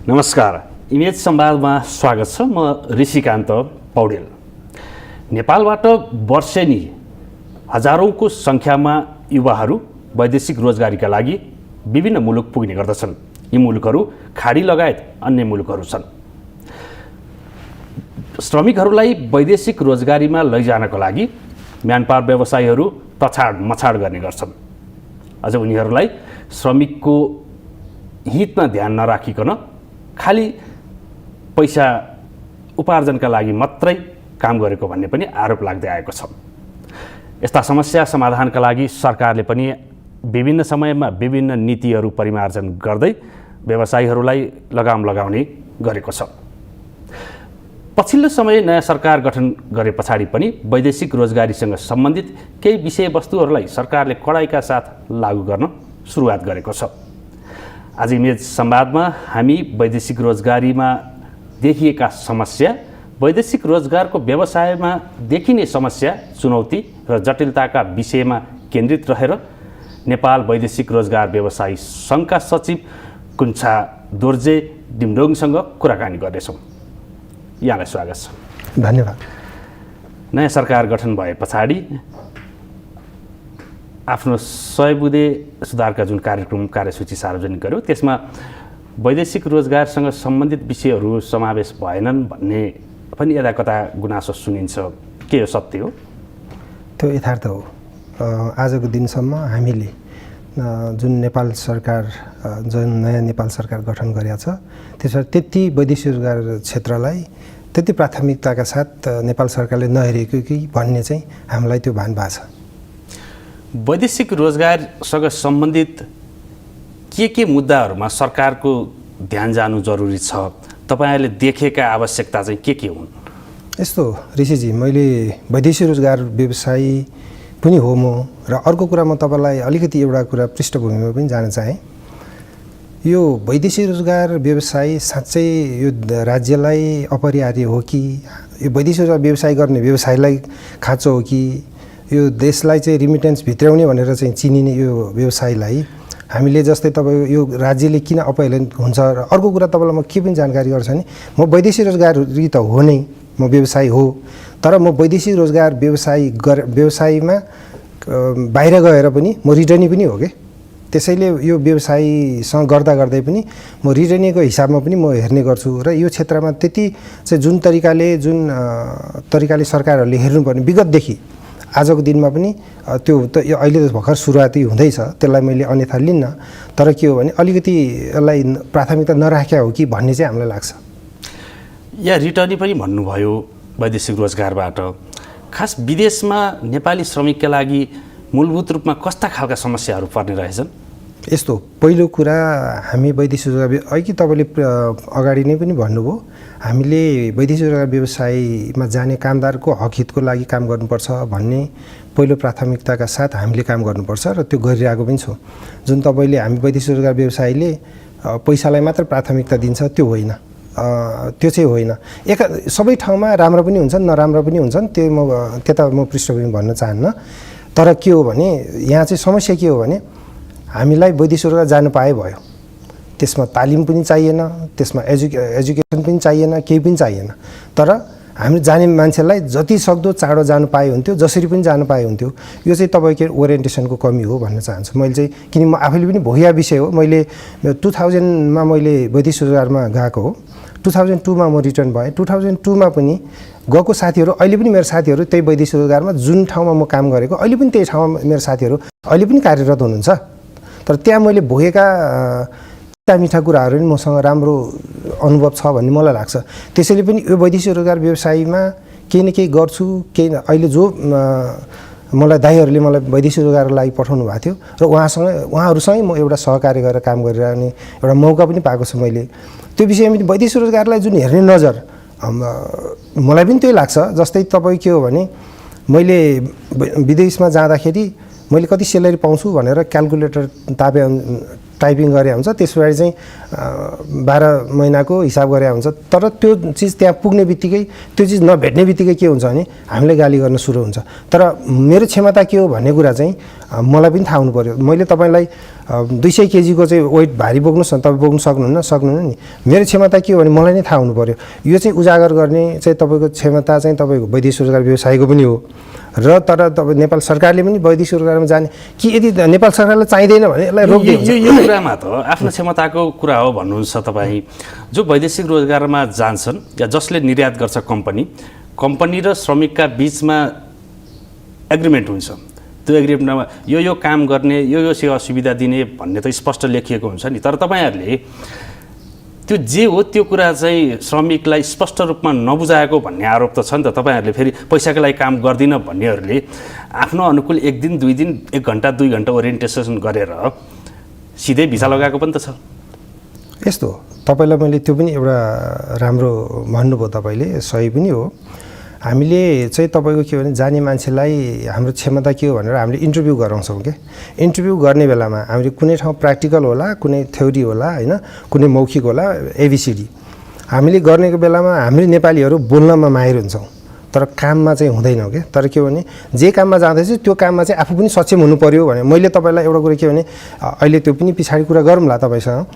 नमस्कार, इमेज संवादमा स्वागत छ। म ऋषिकान्त पौडेल। नेपालबाट वर्षेनी हजारौंको संख्यामा युवाहरू वैदेशिक रोजगारीका लागि विभिन्न मुलुक पुग्ने गर्दछन्। यी मुलुकहरू खाडी लगायत अन्य मुलुकहरू छन्। श्रमिकहरूलाई वैदेशिक रोजगारीमा लैजानको लागि म्यानपावर व्यवसायीहरू तछाड मछाड गर्ने गर्छन्। अझ उनीहरूलाई श्रमिकको हितमा ध्यान नराखिकन खाली पैसा उपार्जनका लागि मात्रै काम गरेको भन्ने पनि आरोप लाग्दै आएको छ। यस्ता समस्या समाधानका लागि सरकारले पनि विभिन्न समयमा विभिन्न नीतिहरू परिमार्जन गर्दै व्यवसायीहरूलाई लगाम लगाउने गरेको छ। पछिल्लो समय नयाँ सरकार गठन गरे पछाडि पनि वैदेशिक रोजगारीसँग सम्बन्धित केही विषयवस्तुहरूलाई सरकारले कडाइका साथ लागू गर्न सुरुवात गरेको छ। आज इमेज संवादमा हामी वैदेशिक रोजगारीमा देखिएका समस्या, वैदेशिक रोजगारको व्यवसायमा देखिने समस्या, चुनौती र जटिलताका विषयमा केन्द्रित रहेर नेपाल वैदेशिक रोजगार व्यवसायी सङ्घका सचिव कुन्छा दोर्जे डिम्डोङसँग कुराकानी गर्नेछौँ। यहाँलाई स्वागत छ। धन्यवाद। नयाँ सरकार गठन भए पछाडि आफ्नो 100 बुँदे सुधारका जुन कार्यसूची सार्वजनिक गर्यो, त्यसमा वैदेशिक रोजगारसँग सम्बन्धित विषयहरू समावेश भएनन् भन्ने पनि यता कता गुनासो सुनिन्छ। के यो सत्य हो? त्यो यथार्थ हो। आजको दिनसम्म हामीले जुन नेपाल सरकार, जुन नयाँ नेपाल सरकार गठन गरेको छ, त्यसमा त्यति वैदेशिक रोजगार क्षेत्रलाई त्यति प्राथमिकताका साथ नेपाल सरकारले नहेरेको कि भन्ने चाहिँ हामीलाई त्यो भान भएको छ। वैदेशिक रोजगारसँग सम्बन्धित के मुद्दाहरूमा सरकारको ध्यान जानु जरुरी छ? तपाईहरूले देखेका आवश्यकता चाहिँ के हुन्? यस्तो ऋषिजी, मैले वैदेशिक रोजगार व्यवसायी पनि हो म, र अर्को कुरा म तपाईँलाई अलिकति एउटा कुरा पृष्ठभूमिमा पनि जान चाहेँ। यो वैदेशिक रोजगार व्यवसाय साँच्चै यो राज्यलाई अपरिहार्य हो कि यो वैदेशिक रोजगार व्यवसाय गर्ने व्यवसायलाई खाँचो हो कि यो देशलाई चाहिँ रिमिटेन्स भित्राउने भनेर चाहिँ चिनिने यो व्यवसायलाई हामीले जस्तै तपाईँ यो राज्यले किन अपहेलन हुन्छ? र अर्को कुरा तपाईँलाई म के पनि जानकारी गर्छु नि, म वैदेशिक रोजगारी त हो नै, म व्यवसायी हो, तर म वैदेशिक रोजगार व्यवसायमा बाहिर गएर पनि म रिटर्नी पनि हो कि। त्यसैले यो व्यवसायीसँग गर्दा गर्दै पनि म रिटर्नीको हिसाबमा पनि म हेर्ने गर्छु। र यो क्षेत्रमा त्यति चाहिँ जुन तरिकाले सरकारहरूले हेर्नुपर्ने विगतदेखि आजको दिनमा पनि त्यो त यो अहिले त भर्खर सुरुवाती हुँदैछ, त्यसलाई मैले अन्यथा लिन्न। तर के हो भने अलिकति यसलाई प्राथमिकता नराख्या हो कि भन्ने चाहिँ हामीलाई लाग्छ। या रिटर्नी पनि भन्नुभयो वैदेशिक रोजगारबाट। खास विदेशमा नेपाली श्रमिकका लागि मूलभूत रूपमा कस्ता खालका समस्याहरू पर्ने रहेछन्? यस्तो, पहिलो कुरा हामी वैदेशिक रोजगार अघि तपाईँले अगाडि नै पनि भन्नुभयो, हामीले वैदेशिक रोजगार व्यवसायमा जाने कामदारको हक हितको लागि काम गर्नुपर्छ भन्ने पहिलो प्राथमिकताका साथ हामीले काम गर्नुपर्छ, र त्यो गरिरहेको पनि छौँ। जुन तपाईले हामी वैदेशिक रोजगार व्यवसायीले पैसालाई मात्र प्राथमिकता दिन्छ, त्यो होइन। त्यो चाहिँ होइन। सबै ठाउँमा राम्रो पनि हुन्छन्, नराम्रो पनि हुन्छन्, त्यता म पृष्ठभूमि भन्न चाहन्न। तर के हो भने यहाँ चाहिँ समस्या के हो भने हामीलाई वैदेशिक रोजगार जानु पाए भयो, त्यसमा तालिम पनि चाहिएन, त्यसमा एजुकेसन पनि चाहिएन, केही पनि चाहिएन। तर हामी जाने मान्छेलाई जति सक्दो चाँडो जानु पाए हुन्थ्यो, जसरी पनि जानु पाए हुन्थ्यो। यो चाहिँ तपाईँको ओरिएन्टेसनको कमी हो भन्न चाहन्छु मैले चाहिँ। किन म आफैले पनि भोगिया विषय हो। मैले 2000मा मैले वैदेशिक रोजगारमा गएको हो। 2002मा म रिटर्न भएँ। 2002मा पनि गएको साथीहरू, अहिले पनि मेरो साथीहरू त्यही वैदेशिक रोजगारमा जुन ठाउँमा म काम गरेको, अहिले पनि त्यही ठाउँमा मेरो साथीहरू अहिले पनि कार्यरत हुनुहुन्छ। तर त्यहाँ मैले भोगेका मिठा कुराहरू पनि मसँग राम्रो अनुभव छ भन्ने मलाई लाग्छ। त्यसैले पनि यो वैदेशिक रोजगार व्यवसायमा केही न केही गर्छु। अहिले जो मलाई दाइहरूले मलाई वैदेशिक रोजगारको लागि पठाउनु भएको थियो, र उहाँहरूसँगै म एउटा सहकार्य गरेर काम गरिरहने एउटा मौका पनि पाएको छु मैले। त्यो विषयमा पनि वैदेशिक रोजगारलाई जुन हेर्ने नजर मलाई पनि त्यही लाग्छ। जस्तै तपाईँ के हो भने मैले विदेशमा जाँदाखेरि मैले कति सेलेरी पाउँछु भनेर क्यालकुलेटर टाइपिङ गरे हुन्छ, त्यसबाट चाहिँ 12 महिनाको हिसाब गरे हुन्छ। तर त्यो चिज त्यहाँ पुग्ने बित्तिकै, त्यो चिज नभेट्ने बित्तिकै के हुन्छ भने हामीलाई गाली गर्न सुरु हुन्छ। तर मेरो क्षमता के हो भन्ने कुरा चाहिँ मलाई पनि थाहा हुनु पऱ्यो। मैले तपाईँलाई 200 केजीको चाहिँ वेट भारी बोक्नुहोस् न, तपाईँ बोक्नु सक्नुहुन्न नि। मेरो क्षमता के हो भने मलाई नै थाहा हुनु पऱ्यो। यो चाहिँ उजागर गर्ने चाहिँ तपाईँको क्षमता चाहिँ तपाईँको वैदेशिक रोजगार व्यवसायको पनि हो। र तर तपाईँ नेपाल सरकारले पनि वैदेशिक रोजगारमा जाने कि यदि नेपाल सरकारलाई चाहिँदैन भने यसलाई रोक्दिन्छ। यो कुरामा त आफ्नो क्षमताको कुरा हो भन्नुहुन्छ तपाईँ। जो वैदेशिक रोजगारमा जान्छन् या जसले निर्यात गर्छ कम्पनी र श्रमिकका बिचमा एग्रिमेन्ट हुन्छ। त्यो एग्रिमेन्टमा यो काम गर्ने, यो सेवा सुविधा दिने भन्ने त स्पष्ट लेखिएको हुन्छ नि। तर तपाईँहरूले त्यो जे हो त्यो कुरा चाहिँ श्रमिकलाई स्पष्ट रूपमा नबुझाएको भन्ने आरोप त छ नि त। तपाईँहरूले फेरि पैसाको लागि काम गर्दिन भन्नेहरूले आफ्नो अनुकूल 1 दिन 2 दिन 1 घन्टा 2 घन्टा ओरिएन्टेसन गरेर सिधै भिसा लगाएको पनि त छ। यस्तो तपाईँलाई मैले त्यो पनि एउटा राम्रो भन्नुभयो, तपाईँले सही पनि हो। हामीले चाहिँ तपाईँको के भने जाने मान्छेलाई हाम्रो क्षमता के हो भनेर हामीले इन्टरभ्यू गराउँछौँ के। इन्टरभ्यू गर्ने बेलामा हामीले कुनै ठाउँ प्र्याक्टिकल होला, कुनै थ्योरी होला, होइन, कुनै मौखिक होला, ABCD हामीले गर्नेको बेलामा हाम्रो नेपालीहरू बोल्नमा माहिर हुन्छौँ तर काममा चाहिँ हुँदैनौँ के। तर के भने जे काममा जाँदैछ त्यो काममा चाहिँ आफू पनि सक्षम हुनु पऱ्यो भने मैले तपाईँलाई एउटा कुरा के भने अहिले त्यो पनि पछाडि कुरा गरौँला तपाईँसँग।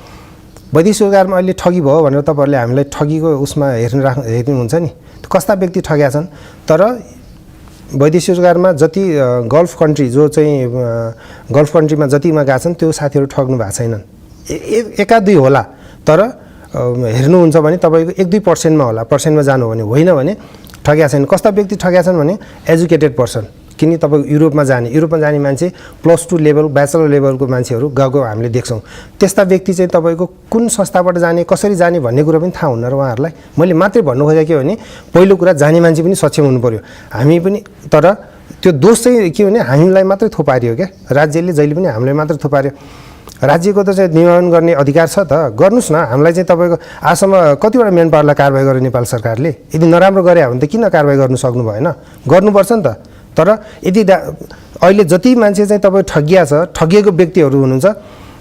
वैदेशिक रोजगारमा अहिले ठगी भयो भनेर तपाईँहरूले हामीलाई ठगीको उसमा हेर्नुहुन्छ नि, कस्ता व्यक्ति ठगेका छन्। तर वैदेशिक रोजगारमा जति गल्फ कन्ट्री जो चाहिँ गल्फ कन्ट्रीमा जतिमा गएका छन् त्यो साथीहरू ठग्नु भएको छैनन्। 1-2 होला, तर हेर्नुहुन्छ भने तपाईँको 1-2% होला, पर्सेन्टमा जानु भने होइन भने ठगेका छैन। कस्ता व्यक्ति ठगेका छन् भने एजुकेटेड पर्सन, किन तपाईँको युरोपमा जाने मान्छे +2 लेभल ब्याचलर लेभलको मान्छेहरू गएको हामीले देख्छौँ। त्यस्ता व्यक्ति चाहिँ तपाईँको कुन संस्थाबाट जाने, कसरी जाने भन्ने कुरा पनि थाहा हुन्न र उहाँहरूलाई। मैले मात्रै भन्नु खोजेको के भने पहिलो कुरा जाने मान्छे पनि सक्षम हुनु पऱ्यो हामी पनि। तर त्यो दोष चाहिँ के भने हामीलाई मात्रै थोपारियो क्या, राज्यले जहिले पनि हामीलाई मात्रै थोपार्यो। राज्यको त चाहिँ नियमन गर्ने अधिकार छ त, गर्नुहोस् न। हामीलाई चाहिँ तपाईँको आजसम्म कतिवटा म्यान पावरलाई कारबाही गर्यो नेपाल सरकारले। यदि नराम्रो गरे भने त किन कारबाही गर्नु सक्नु भएन, गर्नुपर्छ नि त। तर यदि अहिले जति मान्छे चाहिँ तपाईँ ठगिएको व्यक्तिहरू हुनुहुन्छ,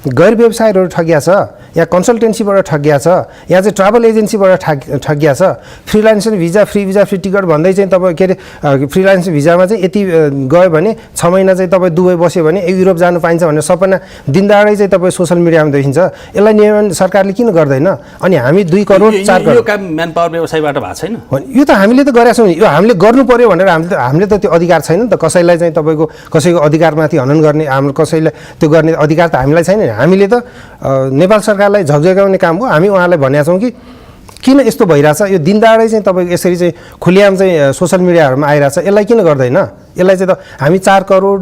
गैर व्यवसायहरू ठगिया छ, या कन्सल्टेन्सीबाट ठगिया छ, या चाहिँ ट्राभल एजेन्सीबाट ठगिया छ। फ्रिलान्स भिजा फ्री टिकट भन्दै चाहिँ तपाईँ के अरे फ्रिलान्स भिजामा चाहिँ यति गयो भने 6 महिना चाहिँ तपाईँ दुबई बस्यो भने युरोप जानु पाइन्छ भनेर सपना दिनदाडै चाहिँ तपाईँ सोसल मिडियामा देखिन्छ। यसलाई नियमन सरकारले किन गर्दैन? अनि हामी 2 करोड 4 करोड यो काम म्यान पावर व्यवसायबाट भएको छैन। यो त हामीले त गरेका छौँ नि। यो हामीले गर्नु पर्यो भनेर हामीले त त्यो अधिकार छैन नि त। कसैलाई चाहिँ तपाईँको कसैको अधिकारमाथि हनन गर्ने हाम्रो कसैलाई त्यो गर्ने अधिकार त हामीलाई छैन। हामीले त नेपाल सरकारलाई झकझगाउने काम हो। हामी उहाँलाई भनेका छौँ कि किन यस्तो भइरहेछ, यो दिनदाडै चाहिँ तपाईँको यसरी चाहिँ खुलियाम चाहिँ सोसल मिडियाहरूमा आइरहेछ, यसलाई किन गर्दैन? यसलाई चाहिँ त हामी 4 करोड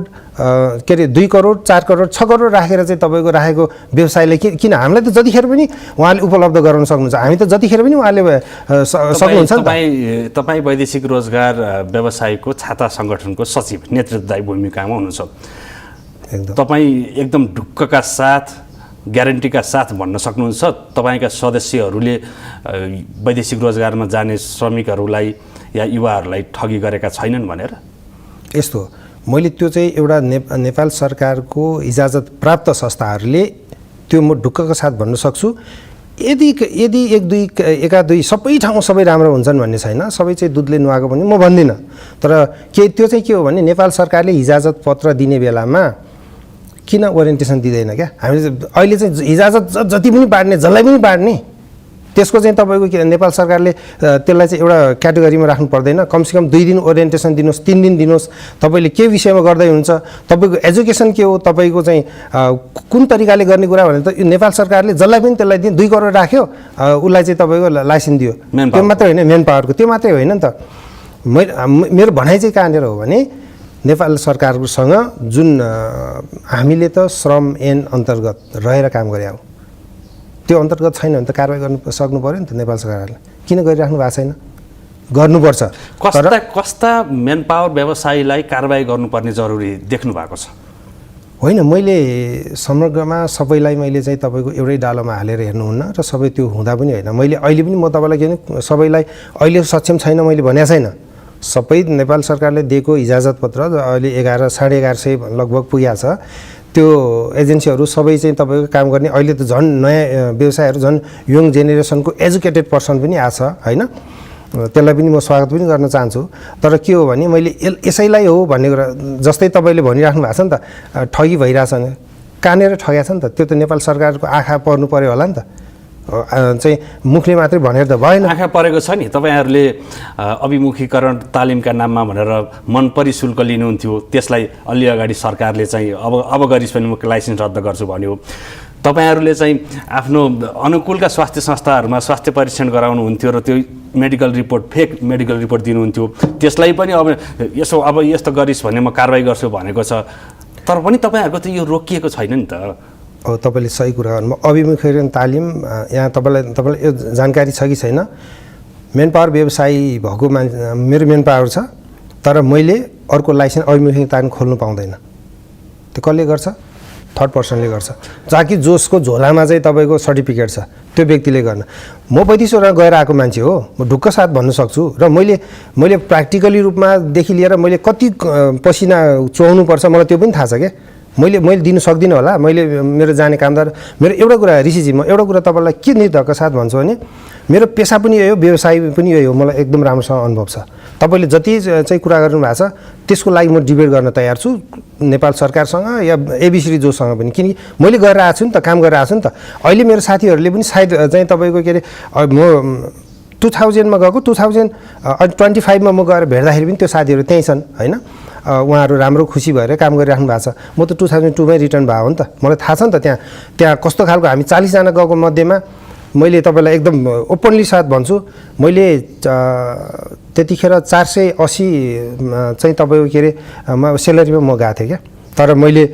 के अरे 2 करोड 4 करोड 6 करोड राखेर चाहिँ तपाईँको राखेको व्यवसायलाई किन हामीलाई त जतिखेर पनि उहाँले उपलब्ध गराउन सक्नुहुन्छ। हामी त जतिखेर पनि उहाँले सक्नुहुन्छ नि त। तपाईँ वैदेशिक रोजगार व्यवसायको छाता सङ्गठनको सचिव नेतृत्वदायी भूमिकामा हुनुहुन्छ। तपाईँ एकदम ढुक्कका साथ ग्यारेन्टीका साथ भन्न सक्नुहुन्छ तपाईँका सदस्यहरूले वैदेशिक रोजगारमा जाने श्रमिकहरूलाई या युवाहरूलाई ठगी गरेका छैनन् भनेर? यस्तो मैले त्यो चाहिँ एउटा नेपाल सरकारको इजाजत प्राप्त संस्थाहरूले त्यो म ढुक्कका साथ भन्न सक्छु। यदि 1-2 सबै ठाउँ सबै राम्रो हुन्छन् भन्ने छैन, सबै चाहिँ दुधले नुहाएको पनि म भन्दिनँ। तर त्यो चाहिँ के हो भने नेपाल सरकारले इजाजत पत्र दिने बेलामा किन ओरिएन्टेसन दिँदैन क्या? हामीले अहिले चाहिँ इजाजत जति पनि बाँड्ने जसलाई पनि बाँड्ने त्यसको चाहिँ तपाईँको के नेपाल सरकारले त्यसलाई चाहिँ एउटा क्याटेगोरीमा राख्नु पर्दैन। कमसेकम 2 दिन ओरिएन्टेसन दिनुहोस्, 3 दिन दिनुहोस्। तपाईँले के विषयमा गर्दै हुन्छ, तपाईँको एजुकेसन के हो, तपाईँको चाहिँ कुन तरिकाले गर्ने कुरा भने त नेपाल सरकारले जसलाई पनि त्यसलाई 2 करोड राख्यो, उसलाई चाहिँ तपाईँको लाइसेन्स दियो। त्यो मात्रै होइन, म्यान पावरको त्यो मात्रै होइन नि त। मेरो भनाइ चाहिँ कहाँनिर हो भने नेपाल सरकारसँग जुन हामीले त श्रम ऐन अन्तर्गत रहेर काम गरे हो, त्यो अन्तर्गत छैन भने त कारबाही गर्नु सक्नु पऱ्यो नि त। नेपाल सरकारले किन गरिराख्नु भएको छैन? गर्नुपर्छ। कस्ता म्यान पावर व्यवसायीलाई कारबाही गर्नुपर्ने जरुरी देख्नु भएको छ? होइन, मैले समग्रमा सबैलाई मैले चाहिँ तपाईँको एउटै डालोमा हालेर हेर्नुहुन्न र सबै त्यो हुँदा पनि होइन। मैले अहिले पनि म तपाईँलाई के भने सबैलाई अहिले सक्षम छैन मैले भनेको छैन। सबै नेपाल सरकारले दिएको इजाजत पत्र अहिले 11,500 लगभग पुगेको छ। त्यो एजेन्सीहरू सबै चाहिँ तपाईँको काम गर्ने अहिले त झन् नयाँ व्यवसायहरू झन् यङ जेनेरेसनको एजुकेटेड पर्सन पनि आछ होइन। त्यसलाई पनि म स्वागत पनि गर्न चाहन्छु। तर के हो भने मैले यसैलाई हो भन्ने कुरा जस्तै तपाईँले भनिराख्नु भएको छ नि त, ठगी भइरहेछ नि, कानेर ठगेको छ नि त, त्यो त नेपाल सरकारको आँखा पर्नु पर्यो होला नि त, चाहिँ मुखले मात्रै भनेर त भएन। आँखा परेको छ नि, तपाईँहरूले अभिमुखीकरण तालिमका नाममा भनेर मनपरी शुल्क लिनुहुन्थ्यो, त्यसलाई अलि अगाडि सरकारले चाहिँ अब गरिस् भने म लाइसेन्स रद्द गर्छु भन्यो। तपाईँहरूले चाहिँ आफ्नो अनुकूलका स्वास्थ्य संस्थाहरूमा स्वास्थ्य परीक्षण गराउनुहुन्थ्यो र त्यो medical report fake medical report दिनुहुन्थ्यो, त्यसलाई पनि अब यस्तो गरिस् भने म कारवाही गर्छु भनेको छ। तर पनि तपाईँहरूको त यो रोकिएको छैन नि त। अब तपाईँले सही कुरा गर्नु, अभिमुखीकरण तालिम यहाँ तपाईँलाई यो जानकारी छ कि छैन, मेन पावर व्यवसायी भएको मेरो मेन पावर छ, तर मैले अर्को लाइसेन्स अभिमुखीकरण तालिम खोल्नु पाउँदैन। त्यो कसले गर्छ? थर्ड पर्सनले गर्छ, जहाँ कि जसको झोलामा चाहिँ तपाईँको सर्टिफिकेट छ त्यो व्यक्तिले गर्न। म 35 वटा गएर आएको मान्छे हो, म ढुक्क साथ भन्न सक्छु। र मैले प्र्याक्टिकली रूपमादेखि लिएर मैले कति पसिना चुहाउनुपर्छ मलाई त्यो पनि थाहा छ क्या। मैले दिनु सक्दिनँ होला, मेरो जाने कामदार। मेरो एउटा कुरा ऋषिजी, म एउटा कुरा तपाईँलाई के निर्धक्क साथ भन्छु भने मेरो पेसा पनि यही हो, व्यवसाय पनि यही हो, मलाई एकदम राम्रोसँग अनुभव छ। तपाईँले जति चाहिँ कुरा गर्नुभएको छ त्यसको लागि म डिबेट गर्न तयार छु नेपाल सरकारसँग या एबिसी जोसँग पनि, किनकि मैले गरेर आएको छु नि त, काम गरेर आएको छु नि त। अहिले मेरो साथीहरूले पनि सायद चाहिँ तपाईँको के अरे म 2000मा गएको, 2025मा म गएर भेट्दाखेरि पनि त्यो साथीहरू त्यहीँ छन् होइन। उहाँहरू राम्रो खुसी भएर काम गरिराख्नु भएको छ। म त 2002मै रिटर्न भएको हो नि त, मलाई थाहा छ नि त त्यहाँ कस्तो खालको। हामी 40 जना गएको मध्येमा मैले तपाईँलाई एकदम ओपनली साथ भन्छु, मैले त्यतिखेर 480 चाहिँ तपाईँको के अरे सेलेरीमा म गएको थिएँ क्या। तर मैले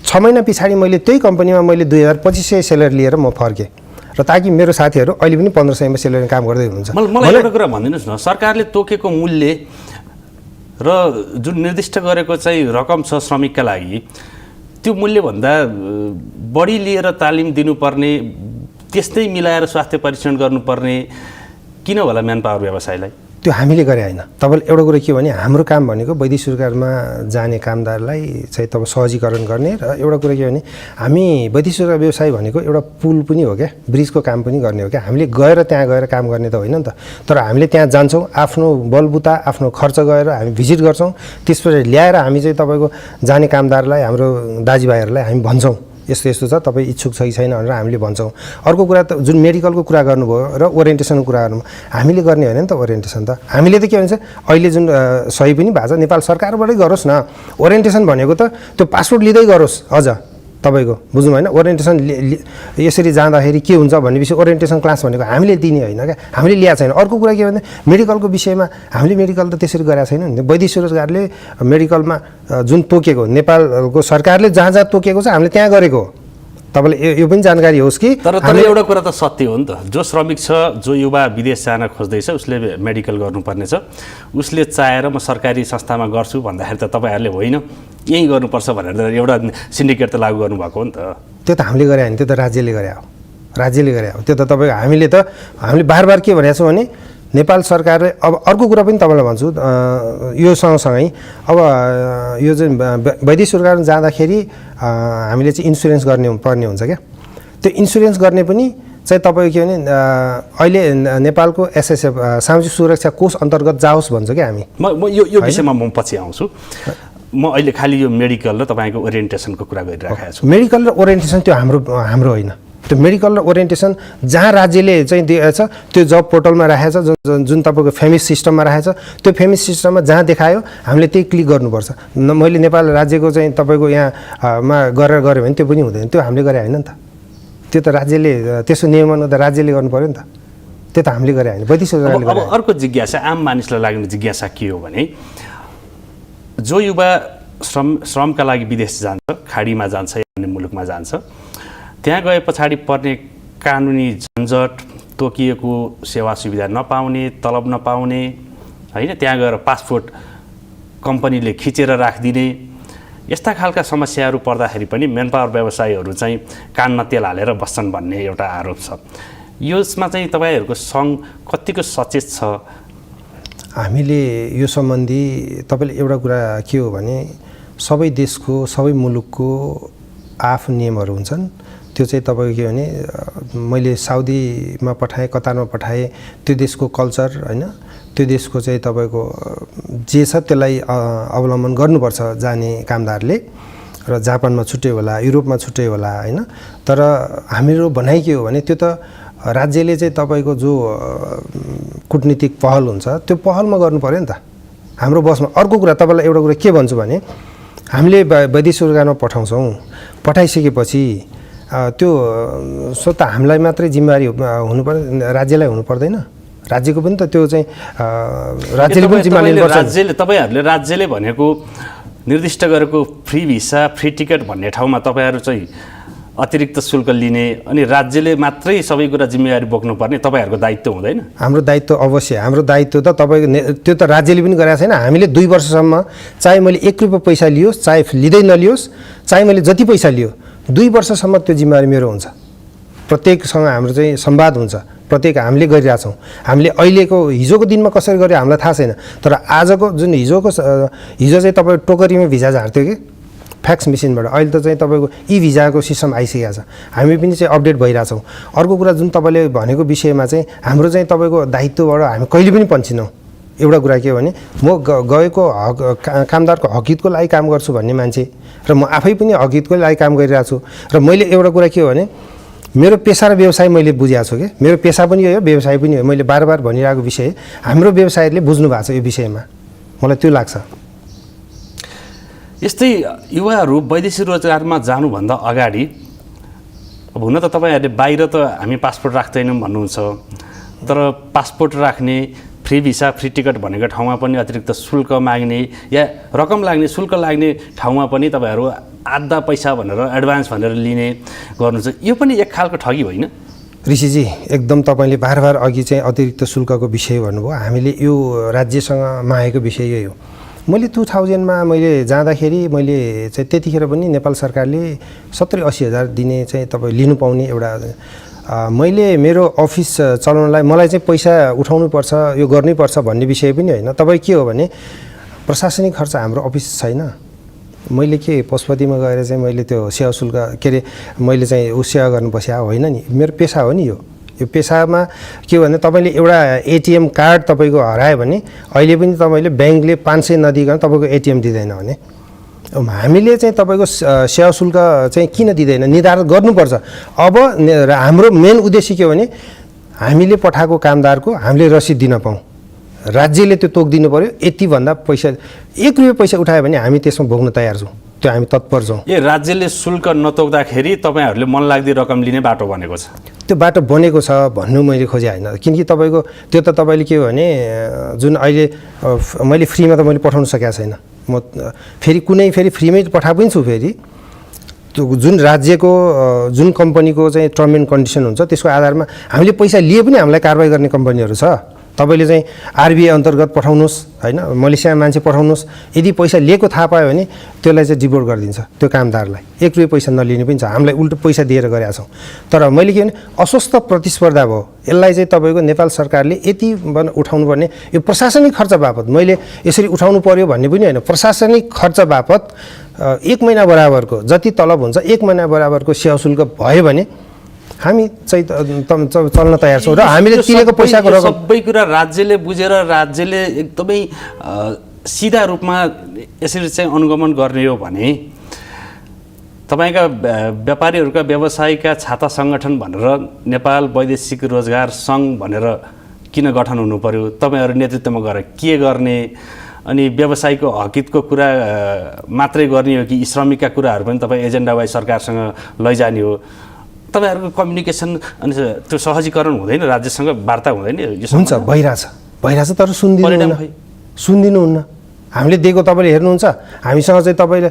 6 महिना पछाडि मैले त्यही कम्पनीमा मैले 2500 सेलेरी लिएर म फर्केँ। र ताकि मेरो साथीहरू अहिले पनि 1500मा सेलेरी काम गर्दै हुनुहुन्छ। मलाई एउटा कुरा भनिदिनुहोस् न, सरकारले तोकेको मूल्य र जुन निर्दिष्ट गरेको चाहिँ रकम छ श्रमिकका लागि, त्यो मूल्यभन्दा बढी लिएर तालिम दिनुपर्ने, त्यस्तै मिलाएर स्वास्थ्य परीक्षण गर्नुपर्ने किन होला म्यान पावर व्यवसायलाई? त्यो हामीले गरे होइन। तपाईँले एउटा कुरा के भने हाम्रो काम भनेको वैदेशिक रोजगारमा जाने कामदारलाई चाहिँ तपाईँ सहजीकरण गर्ने, र एउटा कुरा के भने हामी वैदेशिक रोजगार व्यवसाय भनेको एउटा पुल पनि हो क्या, ब्रिजको काम पनि गर्ने हो क्या। हामीले गएर त्यहाँ गएर काम गर्ने त होइन नि त। तर हामीले त्यहाँ जान्छौँ, आफ्नो बलबुता आफ्नो खर्च गएर हामी भिजिट गर्छौँ, त्यसपछि ल्याएर हामी चाहिँ तपाईँको जाने कामदारलाई, हाम्रो दाजुभाइहरूलाई हामी भन्छौँ यस्तो यस्तो छ, तपाईँ इच्छुक छ कि छैन भनेर हामीले भन्छौँ। अर्को कुरा त जुन मेडिकलको कुरा गर्नुभयो र ओरिएन्टेसनको कुरा गर्नुभयो, हामीले गर्ने होइन नि त ओरिएन्टेसन त। हामीले त के भन्छ अहिले जुन सही पनि भएको छ, नेपाल सरकारबाटै गरोस् न ओरिएन्टेसन भनेको त, त्यो पासपोर्ट लिँदै गरोस् अझ तपाईँको, बुझ्नु होइन। ओरिएन्टेसन यसरी जाँदाखेरि के हुन्छ भनेपछि ओरिएन्टेसन क्लास भनेको हामीले दिने होइन क्या, हामीले ल्याएको छैन। अर्को कुरा के भन्दा मेडिकलको विषयमा हामीले मेडिकल त त्यसरी गरेका छैनौँ नि। वैदेशिक रोजगारले मेडिकलमा जुन तोकेको, नेपालको सरकारले जहाँ जहाँ तोकेको छ हामीले त्यहाँ गरेको हो। तपाईँलाई यो पनि जानकारी होस् कि तर एउटा कुरा त सत्य हो नि त, जो श्रमिक छ, जो युवा विदेश जान खोज्दैछ उसले मेडिकल गर्नुपर्ने छ, उसले चाहेर म सरकारी संस्थामा गर्छु भन्दाखेरि त तपाईँहरूले होइन यहीँ गर्नुपर्छ भनेर एउटा सिन्डिकेट त लागू गर्नुभएको हो नि त। त्यो त हामीले गरे होइन, त्यो त राज्यले गरे हो, राज्यले गरे हो। त्यो त तपाईँको हामीले बार के भनेको छौँ भने नेपाल सरकारले, अब अर्को कुरा पनि तपाईँलाई भन्छु यो सँगसँगै, अब यो चाहिँ वैदेशिक रोजगारमा जाँदाखेरि हामीले चाहिँ इन्सुरेन्स पर्ने हुन्छ क्या। त्यो इन्सुरेन्स गर्ने पनि चाहिँ तपाईँको के भने अहिले नेपालको एसएसएफ सामाजिक सुरक्षा कोष अन्तर्गत जाओस् भन्छ क्या हामी। म यो विषयमा म पछि आउँछु। म अहिले खालि यो मेडिकल र तपाईँको ओरिएन्टेसनको कुरा गरिरहेको छु। मेडिकल र ओरिएन्टेसन त्यो हाम्रो होइन। त्यो मेडिकल र ओरिएन्टेसन जहाँ राज्यले चाहिँ दिएछ त्यो जब पोर्टलमा राखेको छ, जुन तपाईँको फेमिस सिस्टममा राखेको छ, त्यो फेमिस सिस्टममा जहाँ देखायो हामीले त्यही क्लिक गर्नुपर्छ। मैले नेपाल राज्यको चाहिँ तपाईँको यहाँमा गरेर गऱ्यो भने त्यो पनि हुँदैन, त्यो हामीले गरे होइन नि त। त्यो त राज्यले त्यसो नियमन त राज्यले गर्नु पऱ्यो नि त, त्यो त हामीले गरे होइन, वैदेशिक रोजगारले गरे। अब अर्को जिज्ञासा, आम मानिसलाई लाग्ने जिज्ञासा के हो भने जो युवा श्रमका लागि विदेश जान्छ, खाडीमा जान्छ या अन्य मुलुकमा जान्छ, त्यहाँ गए पछाडि पर्ने कानुनी झन्झट, तोकिएको सेवा सुविधा नपाउने, तलब नपाउने होइन, त्यहाँ गएर पासपोर्ट कम्पनीले खिचेर राखिदिने, यस्ता खालका समस्याहरू पर्दाखेरि पनि मेन पावर व्यवसायीहरू चाहिँ कानमा तेल हालेर बस्छन् भन्ने एउटा आरोप छ। यसमा चाहिँ तपाईँहरूको सङ्घ कतिको सचेत छ? हामीले यो सम्बन्धी तपाईँले एउटा कुरा के हो भने सबै देशको, सबै मुलुकको आफ्नो नियमहरू हुन्छन्। त्यो चाहिँ तपाईँको के भने मैले साउदीमा पठाएँ, कतारमा पठाएँ, त्यो देशको कल्चर होइन, त्यो देशको चाहिँ तपाईँको जे छ त्यसलाई अवलम्बन गर्नुपर्छ जाने कामदारले। र जापानमा छुट्टै होला, युरोपमा छुट्टै होला होइन। तर हामीहरू भनाइ के हो भने त्यो त राज्यले चाहिँ तपाईँको जो कूटनीतिक पहल हुन्छ त्यो पहलमा गर्नु पऱ्यो नि त, हाम्रो बसमा। अर्को कुरा तपाईँलाई एउटा कुरा के भन्छु भने हामीले वैदेशिक रोजगारमा पठाउँछौँ, पठाइसकेपछि त्यो त हामीलाई मात्रै जिम्मेवारी हुनु पर्दैन, राज्यलाई हुनु पर्दैन? राज्यको पनि त त्यो चाहिँ राज्यले पनि जिम्मा लिनुपर्छ। तपाईँहरूले राज्यले भनेको निर्दिष्ट गरेको फ्री भिसा फ्री टिकट भन्ने ठाउँमा तपाईँहरू चाहिँ अतिरिक्त शुल्क लिने अनि राज्यले मात्रै सबै कुरा जिम्मेवारी बोक्नुपर्ने तपाईँहरूको दायित्व हुँदैन? हाम्रो दायित्व अवश्य, हाम्रो दायित्व त तपाईँको त्यो त राज्यले पनि गरेको छैन। हामीले 2 वर्षसम्म चाहे मैले 1 रुपियाँ पैसा लियोस्, चाहे लिँदै नलियोस्, चाहे मैले जति पैसा लियो, 2 वर्षसम्म त्यो जिम्मेवारी मेरो हुन्छ। प्रत्येकसँग हाम्रो चाहिँ संवाद हुन्छ, प्रत्येक हामीले गरिरहेछौँ। हामीले अहिलेको हिजोको दिनमा कसरी गर्यो हामीलाई थाहा छैन, तर आजको जुन हिजो चाहिँ तपाईँ टोकरीमा भिजा झार्थ्यो कि फ्याक्स मेसिनबाट, अहिले त चाहिँ तपाईँको ई भिजाको सिस्टम आइसकेको छ। हामी पनि चाहिँ अपडेट भइरहेछौँ। अर्को कुरा जुन तपाईँले भनेको विषयमा चाहिँ हाम्रो चाहिँ तपाईँको दायित्वबाट हामी कहिले पनि पन्छिनौँ। एउटा कुरा के हो भने म गएको कामदारको हकितको लागि काम गर्छु भन्ने मान्छे र म आफै पनि हकितको लागि काम गरिरहेको छु। र मैले एउटा कुरा के हो भने मेरो पेसा र व्यवसाय मैले बुझेको छु कि मेरो पेसा पनि हो व्यवसाय पनि हो। मैले बार भनिरहेको विषय हाम्रो व्यवसायीहरूले बुझ्नु भएको छ यो विषयमा, मलाई त्यो लाग्छ। यस्तै युवाहरू वैदेशिक रोजगारमा जानुभन्दा अगाडि अब हुन त तपाईँहरूले बाहिर त हामी पासपोर्ट राख्दैनौँ भन्नुहुन्छ, तर पासपोर्ट राख्ने फ्री भिसा फ्री टिकट भनेको ठाउँमा पनि अतिरिक्त शुल्क माग्ने या रकम लाग्ने शुल्क लाग्ने ठाउँमा पनि तपाईँहरू आधा पैसा भनेर एडभान्स भनेर लिने गर्नुहुन्छ। यो पनि एक खालको ठगी होइन? ऋषिजी एकदम तपाईँले बार अघि चाहिँ अतिरिक्त शुल्कको विषय भन्नुभयो। हामीले यो राज्यसँग मागेको विषय यही हो। मैले 2000मा मैले जाँदाखेरि मैले चाहिँ त्यतिखेर पनि नेपाल सरकारले 70-80 हजार दिने चाहिँ तपाईँ लिनु पाउने एउटा मैले मेरो अफिस चलाउनलाई मलाई चाहिँ पैसा उठाउनुपर्छ, यो गर्नैपर्छ भन्ने विषय पनि होइन। तपाईँ के हो भने प्रशासनिक खर्च हाम्रो अफिस छैन। मैले के पशुपतिमा गएर चाहिँ मैले त्यो सेवा शुल्क के अरे मैले चाहिँ सेवा गर्नु बस्या होइन नि, मेरो पेसा हो नि यो पेसामा के भने तपाईँले एउटा एटिएम कार्ड तपाईँको हरायो भने अहिले पनि तपाईँले ब्याङ्कले 500 नदिकन तपाईँको एटिएम दिँदैन भने हामीले चाहिँ तपाईँको सेवा शुल्क चाहिँ किन दिँदैन निर्धारण गर्नुपर्छ। अब हाम्रो मेन उद्देश्य के हो भने हामीले पठाएको कामदारको हामीले रसिद दिन पाऊँ, राज्यले त्यो तोकिदिनु पऱ्यो। यतिभन्दा पैसा 1 रुपियाँ पैसा उठायो भने हामी त्यसमा भोग्न तयार छौँ, त्यो हामी तत्पर छौँ। राज्यले शुल्क नतोक्दाखेरि तपाईँहरूले मनलाग्दी रकम लिने बाटो बनेको छ? त्यो बाटो बनेको छ भन्नु मैले खोजे होइन, किनकि तपाईँको त्यो त तपाईँले के हो भने जुन अहिले मैले फ्रीमा त मैले पठाउन सकेको छैन। म फेरि फ्रीमै पठाएको पनि छु। फेरि त्यो जुन राज्यको जुन कम्पनीको चाहिँ टर्म एन्ड कन्डिसन हुन्छ त्यसको आधारमा हामीले पैसा लिए पनि हामीलाई कारबाही गर्ने कम्पनीहरू छ। तपाईँले चाहिँ आरबिआई अन्तर्गत पठाउनुहोस् होइन, मलेसियामा मान्छे पठाउनुहोस्, यदि पैसा लिएको थाहा पायो भने त्यसलाई चाहिँ डिपोर्ट गरिदिन्छ त्यो कामदारलाई। 1 रुपियाँ पैसा नलिने पनि छ, हामीलाई उल्टो पैसा दिएर गरेका छौँ। तर मैले के भने अस्वस्थ प्रतिस्पर्धा भयो, यसलाई चाहिँ तपाईँको नेपाल सरकारले यति उठाउनु पर्ने यो प्रशासनिक खर्च बापत मैले यसरी उठाउनु पर्यो भन्ने पनि होइन। प्रशासनिक खर्च बापत 1 महिना बराबरको जति तलब हुन्छ 1 महिना बराबरको सेवा शुल्क भयो भने हामी चाहिँ चल्न तयार छौँ। र हामीले तिरेको पैसाको रकम सबै कुरा राज्यले बुझेर राज्यले एकदमै सिधा रूपमा यसरी चाहिँ अनुगमन गर्ने हो भने तपाईँका व्यापारीहरूका व्यवसायका छाता सङ्गठन भनेर नेपाल वैदेशिक रोजगार सङ्घ भनेर किन गठन हुनु पर्यो? तपाईँहरू नेतृत्वमा गएर के गर्ने? अनि व्यवसायको हकितको कुरा मात्रै गर्ने हो कि श्रमिकका कुराहरू पनि तपाईँ एजेन्डा वाइज सरकारसँग लैजाने हो? तपाईँहरूको कम्युनिकेसन अनि त्यो सहजीकरण हुँदैन, राज्यसँग वार्ता हुँदैन? हुन्छ, भइरहेछ तर सुनिदिनुहुन्न। हामीले दिएको तपाईँले हेर्नुहुन्छ, हामीसँग चाहिँ तपाईँले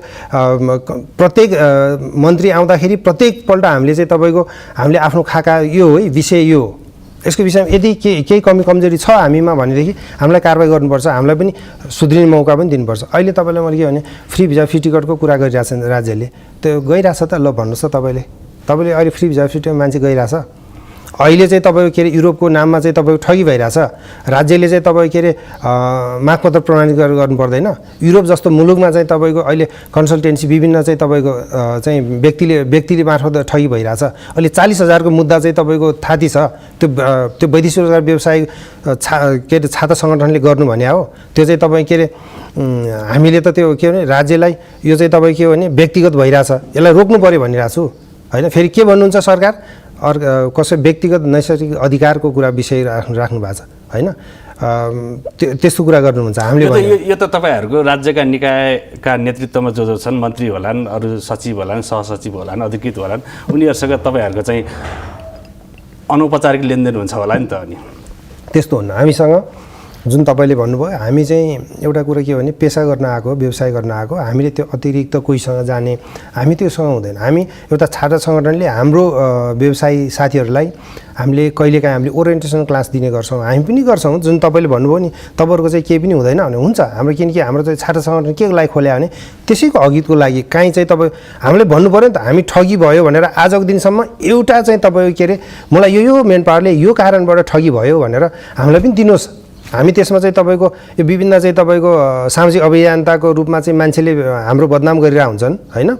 प्रत्येक मन्त्री आउँदाखेरि प्रत्येकपल्ट हामीले चाहिँ तपाईँको हामीले आफ्नो खाका यो हो विषय यो हो, यसको विषयमा यदि केही कमी कमजोरी छ हामीमा भनेदेखि हामीलाई कारबाही गर्नुपर्छ, हामीलाई पनि सुध्रिने मौका पनि दिनुपर्छ। अहिले तपाईँलाई मैले के भने फ्री भिजा फ्री टिकटको कुरा गरिरहेछ राज्यले, त्यो गइरहेछ त ल भन्नुहोस् त तपाईँले अहिले फ्री भिजा फ्री टिकट मान्छे गइरहेछ। अहिले चाहिँ तपाईँको के अरे युरोपको नाममा चाहिँ तपाईँको ठगी भइरहेछ। राज्यले चाहिँ तपाईँ के अरे मागपत्र प्रमाणीकरण गर्नु पर्दैन। युरोप जस्तो मुलुकमा चाहिँ तपाईँको अहिले कन्सल्टेन्सी विभिन्न चाहिँ तपाईँको चाहिँ व्यक्तिले मार्फत ठगी भइरहेछ। अहिले 40,000को मुद्दा चाहिँ तपाईँको थाती छ। त्यो वैदेशिक रोजगार व्यवसाय के अरे छाता सङ्गठनले गर्नु भने हो। त्यो चाहिँ तपाईँ के अरे हामीले त त्यो के भने राज्यलाई यो चाहिँ तपाईँ के भने व्यक्तिगत भइरहेछ, यसलाई रोक्नु पऱ्यो भनिरहेको छु होइन। फेरि के भन्नुहुन्छ सरकार कसै व्यक्तिगत नैसर्गिक अधिकारको कुरा विषय राख्नु भएको छ होइन। त्यस्तो कुरा गर्नुहुन्छ हामीले। यो त तपाईँहरूको राज्यका निकायका नेतृत्वमा जो छन्, मन्त्री होलान्, अरू सचिव होलान्, सहसचिव होलान्, अधिकृत होलान्, उनीहरूसँग तपाईँहरूको चाहिँ अनौपचारिक लेनदेन हुन्छ होला नि त। अनि त्यस्तो हुन्न। हामीसँग जुन तपाईँले भन्नुभयो, हामी चाहिँ एउटा कुरा के भने पेसा गर्न आएको, व्यवसाय गर्न आएको, हामीले त्यो अतिरिक्त कोहीसँग जाने हामी त्योसँग हुँदैन। हामी एउटा छात्र सङ्गठनले हाम्रो व्यवसायी साथीहरूलाई हामीले कहिलेकाहीँ हामीले ओरिएन्टेसन क्लास दिने गर्छौँ। हामी पनि गर्छौँ। जुन तपाईँले भन्नुभयो नि तपाईँहरूको चाहिँ केही पनि हुँदैन भने हुन्छ हाम्रो, किनकि हाम्रो चाहिँ छात्र सङ्गठन के लागि खोल्या भने त्यसैको अघिको लागि। काहीँ चाहिँ तपाईँ हामीले भन्नु पऱ्यो नि त, हामी ठगी भयो भनेर आजको दिनसम्म एउटा चाहिँ तपाईँको के अरे मलाई यो मेन पावरले यो कारणबाट ठगी भयो भनेर हामीलाई पनि दिनुहोस्। हामी त्यसमा चाहिँ तपाईँको यो विभिन्न चाहिँ तपाईँको सामाजिक अभियन्ताको रूपमा चाहिँ मान्छेले हाम्रो बदनाम गरिरहेको हुन्छन् होइन।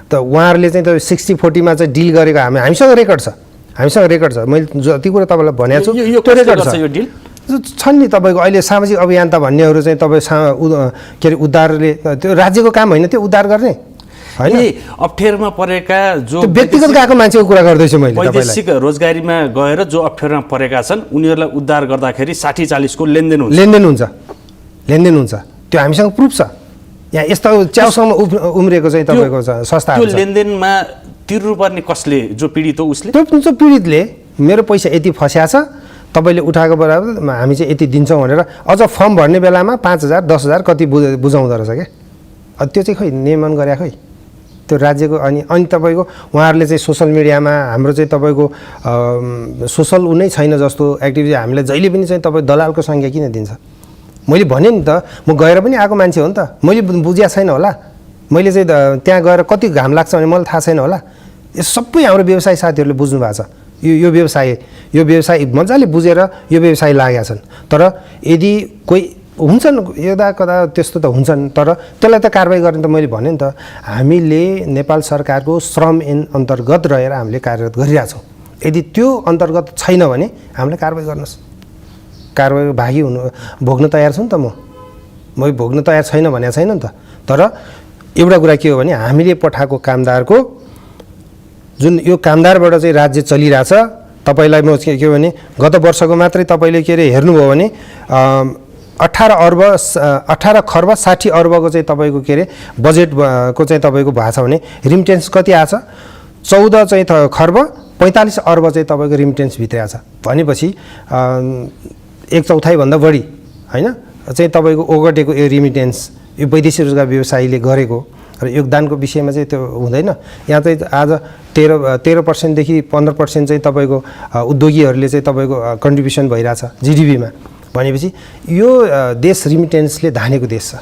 त उहाँहरूले चाहिँ तपाईँ 60-40मा चाहिँ डिल गरेको हामीसँग रेकर्ड छ। हामीसँग रेकर्ड छ। मैले जति कुरा तपाईँलाई भनेको छु त्यो रेकर्ड छ। यो डिल छन् नि तपाईँको अहिले सामाजिक अभियन्ता भन्नेहरू चाहिँ तपाईँ के अरे उद्धारले त्यो राज्यको काम होइन, त्यो उद्धार गर्ने होइन। अप्ठ्यारोमा परेका जो व्यक्तिगत गएको मान्छेको कुरा गर्दैछु मैले। वैदेशिक रोजगारीमा गएर जो अप्ठ्यारोमा परेका छन् उनीहरूलाई उद्धार गर्दाखेरि 60-40को लेनदेन हुन्छ। त्यो हामीसँग प्रुफ छ। यहाँ यस्तो च्याउसम्म उम्रेको चाहिँ तपाईँको संस्थाहरू छ। त्यो लेनदेनमा तिर्नुपर्ने कसले? जो पीडित हो उसले? त्यो पीडितले मेरो पैसा यति फस्या छ, तपाईँले उठाएको बराबर हामी चाहिँ यति दिन्छौँ भनेर अझ फर्म भर्ने बेलामा 5,000 10,000 कति बुझाउँदो रहेछ क्या। त्यो चाहिँ खै नियमन गरे खै त्यो राज्यको। अनि तपाईँको उहाँहरूले चाहिँ सोसल मिडियामा हाम्रो चाहिँ तपाईँको सोसल नै छैन जस्तो एक्टिभिटी हामीलाई जहिले पनि चाहिँ तपाईँ दलालको सङ्ख्या किन दिन्छ? मैले भने नि त, म गएर पनि आएको मान्छे हो नि त। मैले बुझ्या छैन होला, मैले चाहिँ त्यहाँ गएर कति घाम लाग्छ भने मलाई थाहा छैन होला। यो सबै हाम्रो व्यवसाय साथीहरूले बुझ्नु भएको छ। यो व्यवसाय मजाले बुझेर यो व्यवसाय लागेका छन्। तर यदि कोही हुन्छन् यता कता त्यस्तो त हुन्छन्, तर त्यसलाई त कारबाही गर्ने त मैले भने नि त। हामीले नेपाल सरकारको श्रम ऐन अन्तर्गत रहेर हामीले कार्यरत गरिरहेछौँ। यदि त्यो अन्तर्गत छैन भने हामीले कारबाही गर्नुहोस्। कारबाही भागी भोग्न तयार छु नि त म भोग्न तयार छैन भनेको छैन नि त। तर एउटा कुरा के हो भने हामीले पठाएको कामदारको जुन यो कामदारबाट चाहिँ राज्य चलिरहेछ। तपाईँलाई म के भने गत वर्षको मात्रै तपाईँले के अरे हेर्नुभयो भने 18 खर्ब 60 अर्बको चाहिँ तपाईँको के अरे बजेटको चाहिँ तपाईँको भएको छ भने रिमिटेन्स कति आछ? 14 चाहिँ खर्ब 45 अर्ब चाहिँ तपाईँको रिमिटेन्स भित्र आछ। भनेपछि 1/4 भन्दा बढी होइन चाहिँ तपाईँको ओगटेको यो रिमिटेन्स यो वैदेशिक रोजगार व्यवसायीले गरेको र योगदानको विषयमा चाहिँ त्यो हुँदैन। यहाँ चाहिँ आज 13% देखि 15% चाहिँ तपाईँको उद्योगीहरूले चाहिँ तपाईँको कन्ट्रिब्युसन भइरहेछ जिडिपीमा। भनेपछि यो देश रिमिटेन्सले धानेको देश छ।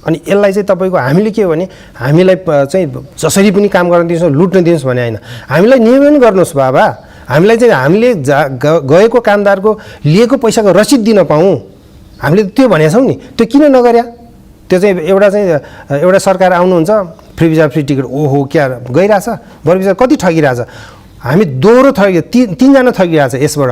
अनि यसलाई चाहिँ तपाईँको हामीले के हो भने हामीलाई चाहिँ जसरी पनि काम गर्न दिनुहोस्, लुट्न दिनुहोस् भने होइन, हामीलाई नियमन गर्नुहोस् बाबा। हामीलाई चाहिँ हामीले गएको कामदारको लिएको पैसाको रसिद दिन पाऊँ, हामीले त्यो भनेका छौँ नि। त्यो किन नगर्या? त्यो चाहिँ एउटा सरकार आउनुहुन्छ फ्री भिजा फ्री टिकट, ओहो क्या गइरहेछ, बरु बिचरा कति ठगिरहेछ। हामी दोहोरो तीनजना ठगिरहेछ यसबाट।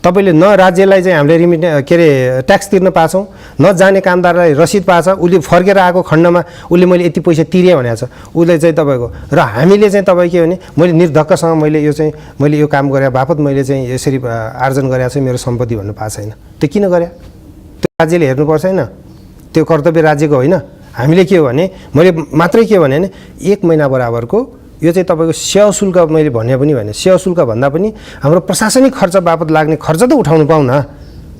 तपाईँले न राज्यलाई चाहिँ हामीले के अरे ट्याक्स तिर्न पाछौँ, न जाने कामदारलाई रसिद पाछ। उसले फर्केर आएको खण्डमा उसले मैले यति पैसा तिरेँ भनेको छ उसले चाहिँ तपाईँको। र हामीले चाहिँ तपाईँ के भने मैले निर्धक्कसँग मैले यो काम गरे बापत मैले चाहिँ यसरी आर्जन गरेको छु मेरो सम्पत्ति भन्नु पाएको छैन। त्यो किन गरे? त्यो राज्यले हेर्नुपर्छ होइन? त्यो कर्तव्य राज्यको होइन। हामीले के हो भने मैले मात्रै के भने 1 महिना बराबरको यो चाहिँ तपाईँको सेवा शुल्क मैले भने पनि भने सेवा शुल्क भन्दा पनि हाम्रो प्रशासनिक खर्च बापत लाग्ने खर्च त उठाउनु पाउँ न।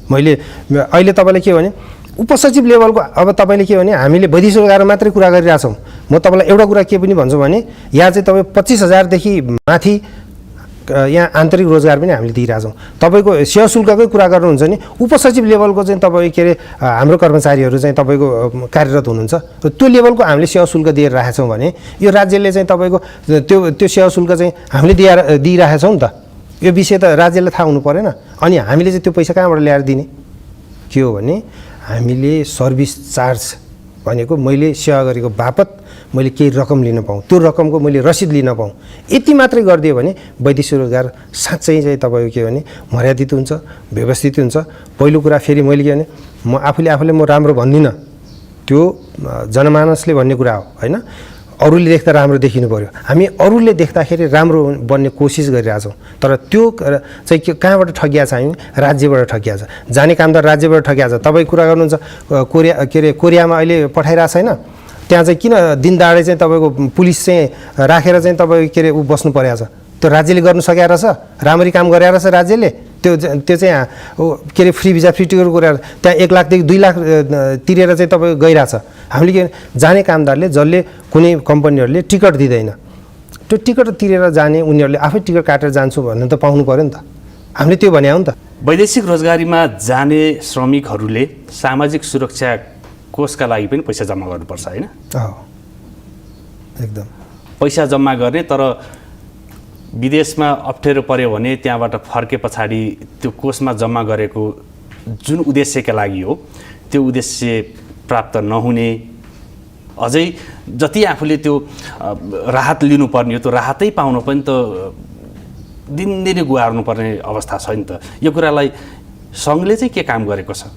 मैले अहिले तपाईँलाई के भने उपसचिव लेभलको अब तपाईँले के भने हामीले वैदेशिक रोजगार मात्रै कुरा गरिरहेछौँ। म तपाईँलाई एउटा कुरा के पनि भन्छु भने यहाँ चाहिँ तपाईँ 25,000 देखि माथि यहाँ आन्तरिक रोजगार पनि हामीले दिइरहेछौँ। तपाईँको सेवा शुल्ककै कुरा गर्नुहुन्छ नि उपसचिव लेभलको चाहिँ तपाईँ के अरे हाम्रो कर्मचारीहरू चाहिँ तपाईँको कार्यरत हुनुहुन्छ। त्यो लेभलको हामीले सेवा शुल्क दिएर राखेका छौँ भने यो राज्यले चाहिँ तपाईँको त्यो सेवा शुल्क चाहिँ हामीले दिइरहेका छौँ नि त। यो विषय त राज्यलाई थाहा हुनु परेन। अनि हामीले चाहिँ त्यो पैसा कहाँबाट ल्याएर दिने? के हो भने हामीले सर्भिस चार्ज भनेको मैले सेवा गरेको बापत मैले केही रकम लिन पाऊँ, त्यो रकमको मैले रसिद लिन पाऊँ, यति मात्रै गरिदियो भने वैदेशिक रोजगार साँच्चै चाहिँ तपाईँको के भने मर्यादित हुन्छ, व्यवस्थित हुन्छ। पहिलो कुरा फेरि मैले के भने म आफूले म राम्रो भन्दिनँ, त्यो जनमानसले भन्ने कुरा हो होइन। अरूले देख्दा राम्रो देखिनु पर्यो। हामी अरूले देख्दाखेरि राम्रो बन्ने कोसिस गरिरहेछौँ, तर त्यो चाहिँ के कहाँबाट ठगिया छ? हामी राज्यबाट ठगिया छ। जाने कामदार राज्यबाट ठगिया छ। तपाईँ कुरा गर्नुहुन्छ कोरियामा अहिले पठाइरहेको छैन, त्यहाँ चाहिँ किन दिनदाडै चाहिँ तपाईँको पुलिस चाहिँ राखेर चाहिँ तपाईँको ऊ बस्नु परेको छ? त्यो राज्यले गर्नु सकेको रहेछ, राम्ररी काम गरे रहेछ राज्यले। त्यो चाहिँ फ्री भिजा फ्री टिकट गरेर त्यहाँ 1 लाखदेखि 2 लाख तिरेर चाहिँ तपाईँको गइरहेछ। हामीले के जाने कामदारले जसले कुनै कम्पनीहरूले टिकट दिँदैन, त्यो टिकट तिरेर जाने उनीहरूले आफै टिकट काटेर जान्छु भन्नु त पाउनु पऱ्यो नि त। हामीले त्यो भने हो नि त। वैदेशिक रोजगारीमा जाने श्रमिकहरूले सामाजिक सुरक्षा कोषका लागि पनि पैसा जम्मा गर्नुपर्छ होइन? एकदम पैसा जम्मा गर्ने, तर विदेशमा अप्ठ्यारो पर्यो भने त्यहाँबाट फर्के पछाडि त्यो कोषमा जम्मा गरेको जुन उद्देश्यका लागि हो त्यो उद्देश्य प्राप्त नहुने, अझै जति आफूले त्यो राहत लिनुपर्ने हो त्यो राहतै पाउन पनि त दिनदिनै गुहार्नुपर्ने अवस्था छ नि त। यो कुरालाई सङ्घले चाहिँ के काम गरेको छ?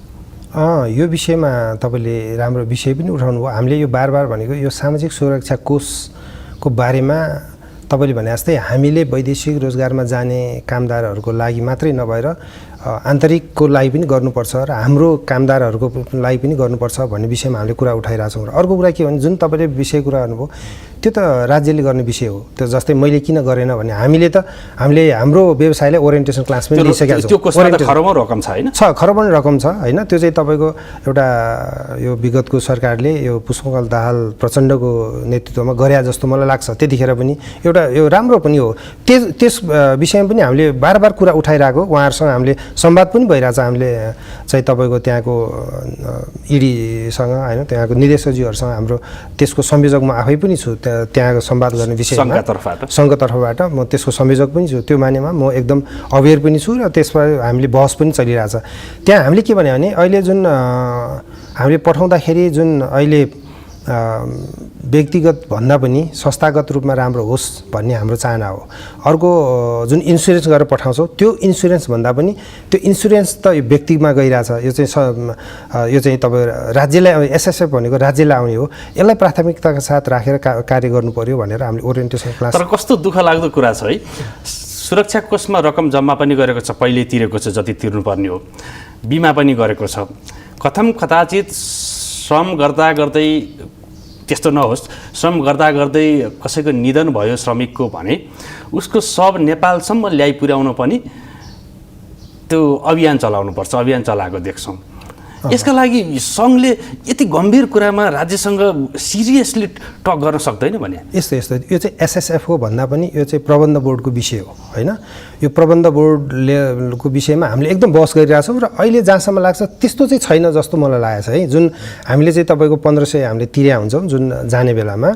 यो विषयमा तपाईँले राम्रो विषय पनि उठाउनु भयो। हामीले यो बार भनेको यो सामाजिक सुरक्षा कोषको बारेमा तपाईँले भने जस्तै हामीले वैदेशिक रोजगारमा जाने कामदारहरूको लागि मात्रै नभएर आन्तरिकको लागि पनि गर्नुपर्छ र हाम्रो कामदारहरूको लागि पनि गर्नुपर्छ भन्ने विषयमा हामीले कुरा उठाइरहेछौँ। र अर्को कुरा के भने जुन तपाईँले विषय कुरा गर्नुभयो त्यो त राज्यले गर्ने विषय हो। त्यो जस्तै मैले किन गरेन भने हामीले हाम्रो व्यवसायलाई ओरिएन्टेसन क्लास पनि लिइसकेका छौँ। त्यो कोषमा त खरबौँ रकम छ होइन? खरबौँ रकम छ होइन। त्यो चाहिँ तपाईँको एउटा यो विगतको सरकारले यो पुष्पकमल दाहाल प्रचण्डको नेतृत्वमा गरे जस्तो मलाई लाग्छ। त्यतिखेर पनि एउटा यो राम्रो पनि हो। त्यस विषयमा पनि हामीले बार कुरा उठाइरहेको, उहाँहरूसँग हामीले संवाद पनि भइरहेछ। हामीले चाहिँ तपाईँको त्यहाँको इडीसँग होइन, त्यहाँको निर्देशकज्यूहरूसँग हाम्रो त्यसको संयोजक म आफै पनि छु। त्यहाँको संवाद गर्ने विषयमा सङ्घको तर्फबाट म त्यसको संयोजक पनि छु। त्यो मानेमा म एकदम अवेर पनि छु र त्यसमा हामीले बहस पनि चलिरहेछ। त्यहाँ हामीले के भन्यो भने अहिले जुन हामीले पठाउँदाखेरि जुन अहिले व्यक्तिगत भन्दा पनि संस्थागत रूपमा राम्रो होस् भन्ने हाम्रो चाहना हो। अर्को जुन इन्सुरेन्स गरेर पठाउँछौँ त्यो इन्सुरेन्स भन्दा पनि त्यो इन्सुरेन्स त यो व्यक्तिमा गइरहेछ। यो चाहिँ तपाईँ राज्यलाई एसएसएफ भनेको राज्यलाई आउने हो। यसलाई प्राथमिकताका साथ राखेर कार्य गर्नु पर्यो भनेर हामीले ओरिएन्टेसन क्लास। तर कस्तो दुःख लाग्दो कुरा छ है, सुरक्षा कोषमा रकम जम्मा पनि गरेको छ, पहिले तिरेको छ जति तिर्नुपर्ने हो, बिमा पनि गरेको छ। कथम कदाचित श्रम गर्दै त्यस्तो नहोस्, श्रम गर्दै कसैको निधन भयो श्रमिकको भने उसको शव नेपालसम्म ल्याइ पुर्याउन पनि त्यो अभियान चलाउनुपर्छ। अभियान चलाएको देख्छौँ। यसका लागि सङ्घले यति गम्भीर कुरामा राज्यसँग सिरियसली टक गर्न सक्दैन भने? यस्तो यो चाहिँ एसएसएफको भन्दा पनि यो चाहिँ प्रबन्ध बोर्डको विषय हो होइन। यो प्रबन्ध बोर्डको विषयमा हामीले एकदम बहस गरिरहेछौँ र अहिले जहाँसम्म लाग्छ त्यस्तो चाहिँ छैन जस्तो मलाई लागेको छ है। जुन हामीले चाहिँ तपाईँको 1500 हामीले तिर्या हुन्छौँ जुन जाने बेलामा,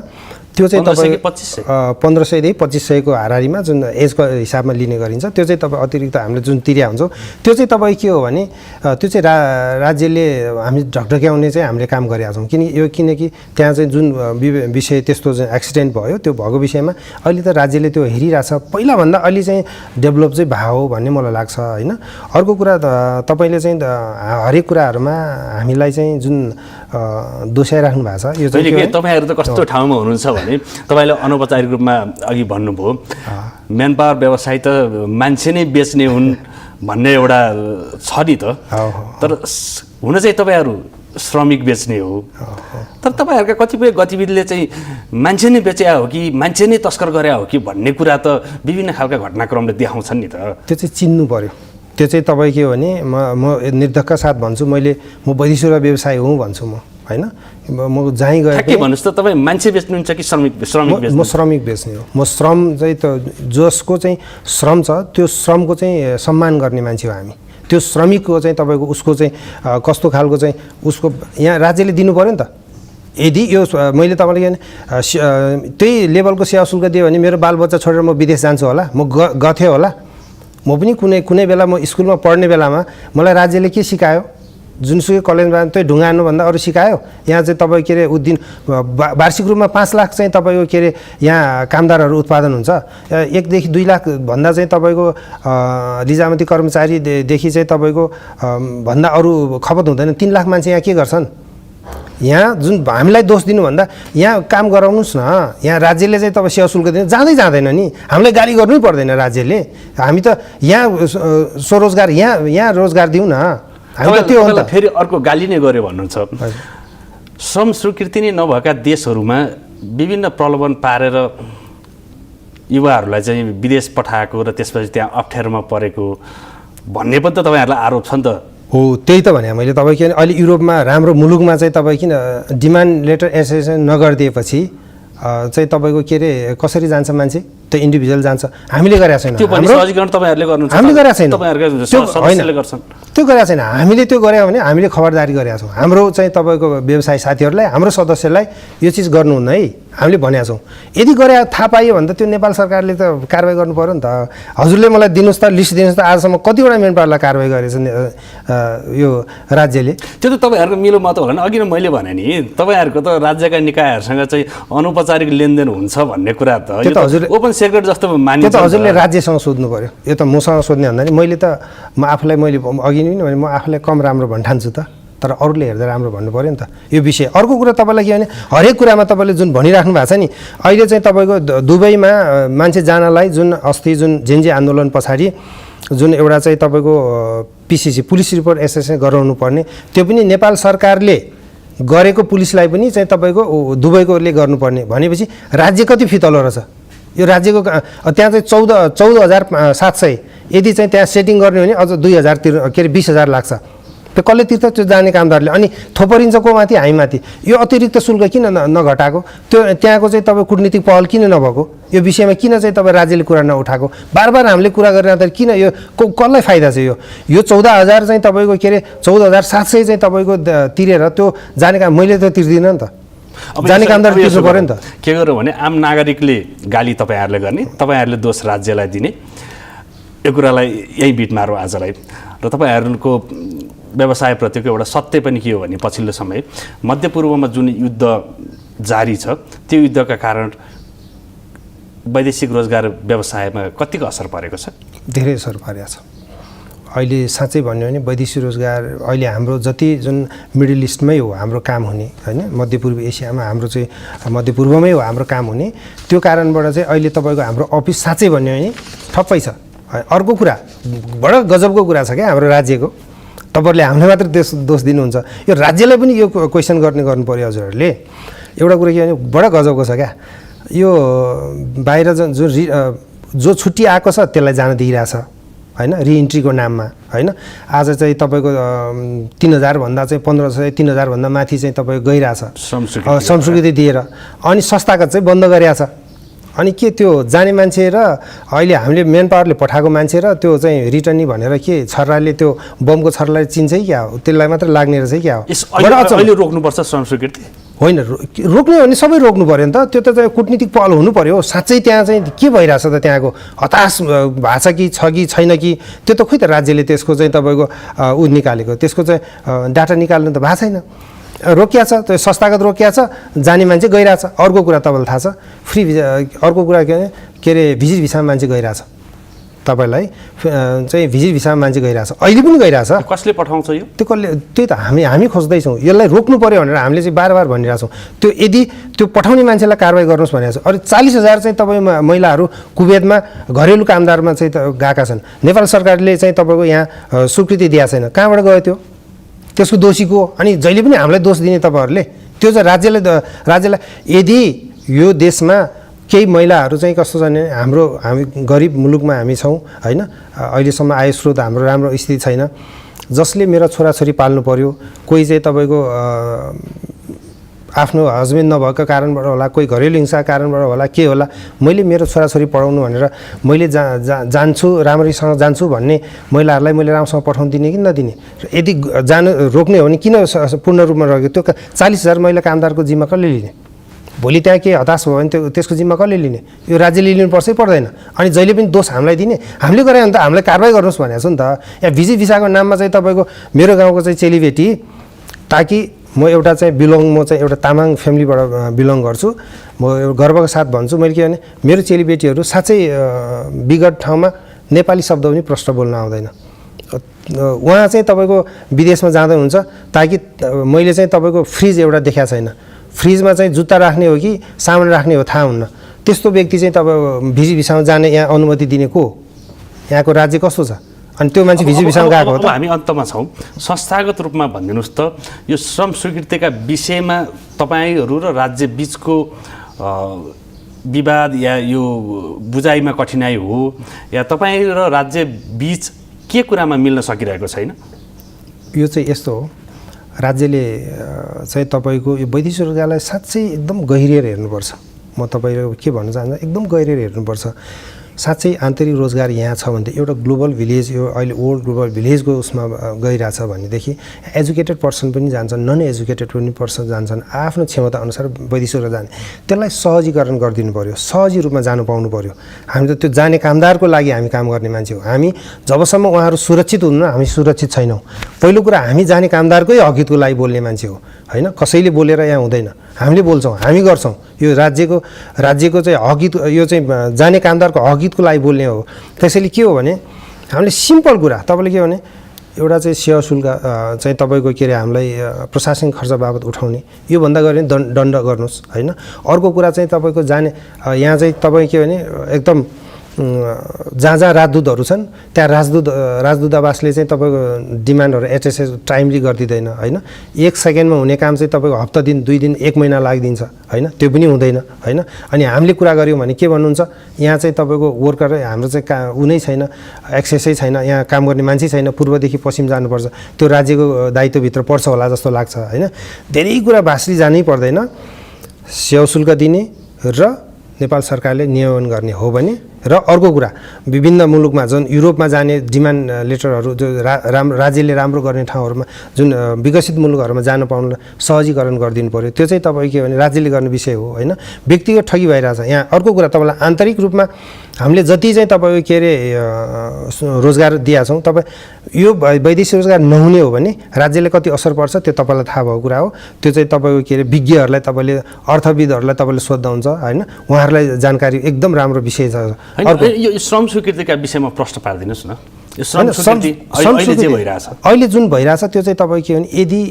त्यो चाहिँ तपाईँ 1500देखि 2500को हाराहारीमा जुन एजको हिसाबमा लिने गरिन्छ। त्यो चाहिँ तपाईँ अतिरिक्त हामीले जुन तिर्या हुन्छौँ त्यो चाहिँ तपाईँ के हो भने त्यो चाहिँ राज्यले हामी ढकढक्याउने चाहिँ हामीले काम गरेका छौँ। किनकि त्यहाँ चाहिँ जुन विषय त्यस्तो चाहिँ एक्सिडेन्ट भयो त्यो भएको विषयमा अहिले त राज्यले त्यो हेरिरहेछ। पहिलाभन्दा अहिले चाहिँ डेभलप चाहिँ भयो भन्ने मलाई लाग्छ होइन। अर्को कुरा तपाईँले चाहिँ हरेक कुराहरूमा हामीलाई चाहिँ जुन दोषाइराख्नु भएको छ यो चाहिँ तपाईँहरू त कस्तो ठाउँमा हुनुहुन्छ भने तपाईँले अनौपचारिक रूपमा अघि भन्नुभयो म्यान पावर व्यवसाय त मान्छे नै बेच्ने हुन् भन्ने एउटा छ नि त। तर हुन चाहिँ तपाईँहरू श्रमिक बेच्ने हो, तर तपाईँहरूका कतिपय गतिविधिले चाहिँ मान्छे नै बेच्या हो कि मान्छे नै तस्कर गरे हो कि भन्ने कुरा त विभिन्न खालका घटनाक्रमले देखाउँछन् नि त। त्यो चाहिँ चिन्नु पर्यो। त्यो चाहिँ तपाईँ के हो भने म निर्धक्का साथ भन्छु, म वैदेशिक व्यवसाय हुँ भन्छु म होइन। म जहीँ गएँ के भन्नुहोस् त, तपाईँ मान्छे बेच्नुहुन्छ कि श्रमिक? म श्रमिक बेच्ने हो। म श्रम चाहिँ त जसको चाहिँ श्रम छ त्यो श्रमको चाहिँ सम्मान गर्ने मान्छे हो हामी। त्यो श्रमिकको चाहिँ तपाईँको उसको चाहिँ कस्तो खालको चाहिँ उसको यहाँ राज्यले दिनु पऱ्यो नि त। यदि यो मैले तपाईँले त्यही लेभलको सेवा शुल्क दियो भने मेरो बालबच्चा छोडेर म विदेश जान्छु होला, म गथेँ होला म पनि कुनै बेला म स्कुलमा पढ्ने बेलामा मलाई राज्यले के सिकायो, जुनसुकै कलेजमा त्यो ढुङ्गा हान्नुभन्दा अरू सिकायो? यहाँ चाहिँ तपाईँ के अरे दिन वार्षिक रूपमा 5 लाख चाहिँ तपाईँको के अरे यहाँ कामदारहरू उत्पादन हुन्छ। 1 देखि 2 लाख भन्दा चाहिँ तपाईँको निजामती कर्मचारीदेखि चाहिँ तपाईँको भन्दा अरू खपत हुँदैन। 3 लाख मान्छे यहाँ के गर्छन्? यहाँ जुन हामीलाई दोष दिनुभन्दा यहाँ काम गराउनुहोस् न। यहाँ राज्यले चाहिँ तपाईँ सेवा शुल्क दिनु जाँदैन नि, हामीलाई गाली गर्नै पर्दैन राज्यले। हामी त यहाँ स्वरोजगार यहाँ रोजगार दिउँ न, हामी त त्यो हो नि त। फेरि अर्को गाली नै गर्यो भन्नुहुन्छ। श्रम स्वीकृति नै नभएका देशहरूमा विभिन्न प्रलोभन पारेर युवाहरूलाई चाहिँ विदेश पठाएको र त्यसपछि त्यहाँ अप्ठ्यारोमा परेको भन्ने पनि त तपाईँहरूलाई आरोप छ नि त। हो, त्यही त भने मैले तपाईँ किन अहिले युरोपमा राम्रो मुलुकमा चाहिँ तपाईँ किन डिमान्ड लेटर एसोसिएसन नगरिदिएपछि चाहिँ तपाईँको के अरे कसरी जान्छ मान्छे? त्यो इन्डिभिजुअल जान्छ। हामीले गरेका छैन, त्यो पनि सहजीकरण तपाईँहरूले गर्नुहुन्छ, हामीले गरेका छैन, तपाईँहरूको सदस्यले गर्छन्। त्यो गरेका छैन, हामीले त्यो गऱ्यौँ भने हामीले खबरदारी गरेका छौँ। हाम्रो चाहिँ तपाईँको व्यवसाय साथीहरूलाई, हाम्रो सदस्यलाई यो चिज गर्नुहुन्न है, हामीले भनेका छौँ। यदि गरे थाहा पाइयो भने त त्यो नेपाल सरकारले त कारवाही गर्नु पऱ्यो नि त। हजुरले मलाई दिनुहोस् त, लिस्ट दिनुहोस् त, आजसम्म कतिवटा मेन पावरलाई कारवाही गरेछ यो राज्यले? त्यो त तपाईँहरूको मिलो मत होला नि। अघि नै मैले भने नि, तपाईँहरूको त राज्यका निकायहरूसँग चाहिँ अनौपचारिक लेनदेन हुन्छ भन्ने कुरा त ओपन सेक्रेट जस्तो मानिन्छ। त्यो त हजुरले राज्यसँग सोध्नु पऱ्यो, यो त मसँग सोध्ने भन्दा नि मैले त मैले अघि नै भने म आफूलाई कम राम्रो भन्ठान्छु त, तर अरूले हेर्दा राम्रो भन्नु पऱ्यो नि त यो विषय। अर्को कुरा तपाईँलाई के भने हरेक कुरामा तपाईँले जुन भनिराख्नु भएको छ नि, अहिले चाहिँ तपाईँको दुबईमा मान्छे जानलाई जुन अस्ति जुन जेन्जे आन्दोलन पछाडि जुन एउटा चाहिँ तपाईँको पिसिसी पुलिस रिपोर्ट एसएसए गराउनु पर्ने, त्यो पनि नेपाल सरकारले गरेको पुलिसलाई पनि चाहिँ तपाईँको दुबईकोले गर्नुपर्ने भनेपछि राज्य कति फितलो रहेछ यो राज्यको। त्यहाँ चाहिँ 14,700 यदि चाहिँ त्यहाँ सेटिङ गर्ने हो भने अझ 2,000 के अरे 20,000 लाग्छ। त्यो कसले तिर्छ? त्यो जाने कामदारले। अनि थोपरिन्छ को माथि? हामी माथि। यो अतिरिक्त शुल्क किन नघटाएको? त्यो त्यहाँको चाहिँ तपाईँ कूटनीतिक पहल किन नभएको? यो विषयमा किन चाहिँ तपाईँ राज्यले कुरा नउठाएको? बार हामीले कुरा गरिरहँदा किन यो कसलाई फाइदा छ? यो 14,000 चाहिँ तपाईँको के अरे 14,700 चाहिँ तपाईँको तिरेर त्यो जाने काम मैले त तिर्दिनँ नि त, जाने कामदार तिर्नु पऱ्यो नि त। के गर्यो भने आम नागरिकले गाली तपाईँहरूले गर्ने, तपाईँहरूले दोष राज्यलाई दिने, यो कुरालाई यही बिट मारौँ आजलाई। र तपाईँहरूको व्यवसायप्रतिको एउटा सत्य पनि के हो भने पछिल्लो समय मध्यपूर्वमा जुन युद्ध जारी छ त्यो युद्धका कारण वैदेशिक रोजगार व्यवसायमा कतिको असर परेको छ? धेरै असर परेको छ। अहिले साँच्चै भन्यो भने वैदेशिक रोजगार अहिले हाम्रो जति जुन मिडल इस्टमै हो हाम्रो काम हुने होइन, मध्यपूर्व एसियामा हाम्रो चाहिँ मध्यपूर्वमै हो हाम्रो काम हुने, त्यो कारणबाट चाहिँ अहिले तपाईँको हाम्रो अफिस साँच्चै भन्यो भने ठप्पै छ। अर्को कुरा बडा गजबको कुरा छ क्या हाम्रो राज्यको, तपाईँहरूले हामीले मात्र दोष दिनुहुन्छ, यो राज्यलाई पनि यो क्वेसन गर्नु पऱ्यो हजुरहरूले। एउटा कुरा के भने बडा गजबको छ क्या, यो बाहिर जो छुट्टी आएको छ त्यसलाई जान दिइरहेछ होइन, रिइन्ट्रीको नाममा होइन। आज चाहिँ तपाईँको 3,000 भन्दा चाहिँ 1,500 3,000 भन्दा माथि चाहिँ तपाईँको गइरहेछ श्रम स्वीकृति दिएर, अनि संस्थागत चाहिँ बन्द गरिरहेछ। अनि के त्यो जाने मान्छे र अहिले हामीले मेन पावरले पठाएको मान्छे र त्यो चाहिँ रिटर्नी भनेर के छर्राले त्यो बमको छर्राले चिन्छ क्या हो, त्यसलाई मात्र लाग्ने रहेछ क्या हो। अहिले रोक्नुपर्छ श्रम स्वीकृति? होइन, रोक्ने हो भने सबै रोक्नु पऱ्यो नि त। त्यो त चाहिँ कूटनीतिक पहल हुनु पऱ्यो। साँच्चै त्यहाँ चाहिँ के भइरहेछ त, त्यहाँको हताश भएको छ कि छैन कि त्यो त खोइ त राज्यले त्यसको चाहिँ तपाईँको निकालेको, त्यसको चाहिँ डाटा निकाल्नु त भएको छैन। रोकिया छ, त्यो संस्थागत रोकिया छ, जाने मान्छे गइरहेछ। अर्को कुरा तपाईँलाई थाहा छ फ्री भिजा, अर्को कुरा के अरे भिजिट भिसामा मान्छे गइरहेछ, तपाईँलाई चाहिँ भिजिट भिसामा मान्छे गइरहेछ, अहिले पनि गइरहेछ। कसले पठाउँछ यो? त्यो कसले? त्यही त हामी खोज्दैछौँ, यसलाई रोक्नु पऱ्यो भनेर हामीले चाहिँ बार भनिरहेछौँ। त्यो यदि त्यो पठाउने मान्छेलाई कारवाही गर्नुहोस् भनेको छ। अरू 40,000 चाहिँ तपाईँ महिलाहरू कुवेतमा घरेलु कामदारमा चाहिँ गएका छन्, नेपाल सरकारले चाहिँ तपाईँको यहाँ स्वीकृति दिएको छैन, कहाँबाट गयो त्यो? त्यसको दोषी को? अनि जहिले पनि हामीलाई दोष दिने तपाईँहरूले, त्यो चाहिँ राज्यलाई यदि यो देशमा केही महिलाहरू चाहिँ कस्तो छन् भने हामी गरिब मुलुकमा हामी छौँ होइन, अहिलेसम्म आय स्रोत हाम्रो राम्रो स्थिति छैन, जसले मेरो छोराछोरी पाल्नु पर्यो, कोही चाहिँ तपाईँको आफ्नो हस्बेन्ड नभएको कारणबाट होला, कोही घरेलु हिंसाको कारणबाट होला, के होला, मैले मेरो छोराछोरी पढाउनु भनेर मैले जान्छु, राम्रैसँग जान्छु भन्ने महिलाहरूलाई मैले राम्रोसँग पठाउनु दिने कि नदिने? यदि रोक्ने हो भने किन पूर्ण रूपमा रह्यो? त्यो 40,000 महिला कामदारको जिम्मा कसले लिने? भोलि त्यहाँ केही हताश भयो भने त्यसको जिम्मा कसले लिने? यो राज्यले लिनुपर्छ पर्दैन। अनि जहिले पनि दोष हामीलाई दिने, हामीले गरे भने त हामीलाई कारवाही गर्नुहोस् भनेको छ नि त। यहाँ भिजी भिसाको नाममा चाहिँ तपाईँको मेरो गाउँको चाहिँ चेलीबेटी, ताकि म एउटा चाहिँ एउटा तामाङ फ्यामिलीबाट बिलङ गर्छु, म गर्वको साथ भन्छु, मैले के भने मेरो चेलीबेटीहरू साँच्चै विगत ठाउँमा नेपाली शब्द पनि प्रष्ट बोल्न आउँदैन। उहाँ चाहिँ तपाईँको विदेशमा जाँदै हुन्छ, ताकि मैले चाहिँ तपाईँको फ्रिज एउटा देखाएको छैन, फ्रिजमा चाहिँ जुत्ता राख्ने हो कि सामान राख्ने हो थाहा हुन्न, त्यस्तो व्यक्ति चाहिँ तपाईँ भिजी भिसामा जाने यहाँ अनुमति दिने को? यहाँको राज्य कस्तो छ? अनि त्यो मान्छे भिजी भिसामा गएको हो त? हामी अन्तमा छौँ, संस्थागत रूपमा भनिदिनुहोस् त, यो श्रम स्वीकृतिका विषयमा तपाईँहरू र राज्य बिचको विवाद या यो बुझाइमा कठिनाइ हो, या तपाईँ र राज्य बिच के कुरामा मिल्न सकिरहेको छैन? यो चाहिँ यस्तो हो, राज्यले चाहिँ तपाईँको यो वैदेशिक रोजगारलाई साँच्चै एकदम गहिरिएर हेर्नुपर्छ। म तपाईँलाई के भन्न चाहन्छु, एकदम गहिरिएर हेर्नुपर्छ। साँच्चै आन्तरिक रोजगार यहाँ छ भने एउटा ग्लोबल भिलेज, यो अहिले वर्ल्ड ग्लोबल भिलेजको उसमा गइरहेछ भनेदेखि एजुकेटेड पर्सन पनि जान्छन्, नन एजुकेटेड पनि पर्सन जान्छन्, आफ्नो क्षमता अनुसार वैदेशिक रोजगार जाने, त्यसलाई सहजीकरण गरिदिनु पऱ्यो, सहजी रूपमा जानु पाउनु पऱ्यो। हामी त त्यो जाने कामदारको लागि हामी काम गर्ने मान्छे हो। हामी जबसम्म उहाँहरू सुरक्षित हुनुहुन्न हामी सुरक्षित छैनौँ। पहिलो कुरा हामी जाने कामदारकै हकितको लागि बोल्ने मान्छे हो होइन, कसैले बोलेर यहाँ हुँदैन, हामीले बोल्छौँ, हामी गर्छौँ। यो राज्यको चाहिँ हकित, यो चाहिँ जाने कामदारको हकितको लागि बोल्ने हो। त्यसैले के हो भने हामीले सिम्पल कुरा तपाईँले के भने एउटा चाहिँ सेवा शुल्क चाहिँ तपाईँको के अरे हामीलाई प्रशासनिक खर्च बाबत उठाउने, योभन्दा गऱ्यो भने दण्ड गर्नुहोस् होइन। अर्को कुरा चाहिँ तपाईँको जाने यहाँ चाहिँ तपाईँ के भने एकदम जहाँ जहाँ राजदूतहरू छन् त्यहाँ राजदूतावासले चाहिँ तपाईँको डिमान्डहरू एचएसएस टाइमली गरिदिँदैन होइन। 1 सेकेन्डमा हुने काम चाहिँ तपाईँको हप्ता दिन 2 दिन 1 महिना लागिदिन्छ होइन, त्यो पनि हुँदैन होइन। अनि हामीले कुरा गऱ्यौँ भने के भन्नुहुन्छ, यहाँ चाहिँ तपाईँको वर्कर हाम्रो चाहिँ उनै छैन, एक्सेसै छैन, यहाँ काम गर्ने मान्छे छैन, पूर्वदेखि पश्चिम जानुपर्छ, त्यो राज्यको दायित्वभित्र पर्छ होला जस्तो लाग्छ होइन। धेरै कुरा भाषी जानै पर्दैन, सेवा शुल्क दिने र नेपाल सरकारले नियमन गर्ने हो भने। र अर्को कुरा विभिन्न मुलुकमा जुन युरोपमा जाने डिमान्ड लेटरहरू जो राज्यले राम्रो गर्ने ठाउँहरूमा जुन विकसित मुलुकहरूमा जान पाउनु सहजीकरण गरिदिनु पऱ्यो। त्यो चाहिँ तपाईँ के भने राज्यले गर्ने विषय हो होइन, व्यक्तिगत ठगी भइरहेछ यहाँ। अर्को कुरा तपाईँलाई आन्तरिक रूपमा हामीले जति चाहिँ तपाईँको के अरे रोजगार दिएका छौँ, तपाईँ यो वैदेशिक रोजगार नहुने हो भने राज्यले कति असर पर्छ त्यो तपाईँलाई थाहा भएको कुरा हो। त्यो चाहिँ तपाईँको के अरे विज्ञहरूलाई तपाईँले अर्थविदहरूलाई तपाईँले सोध्दा हुन्छ होइन, उहाँहरूलाई जानकारी एकदम राम्रो विषय छ। यो श्रम स्वीकृतिका विषयमा प्रश्न पारिदिनुहोस् न, यो श्रम स्वीकृति अहिले जे भइरहेछ, अहिले जुन भइरहेछ त्यो चाहिँ तपाईँ के भने यदि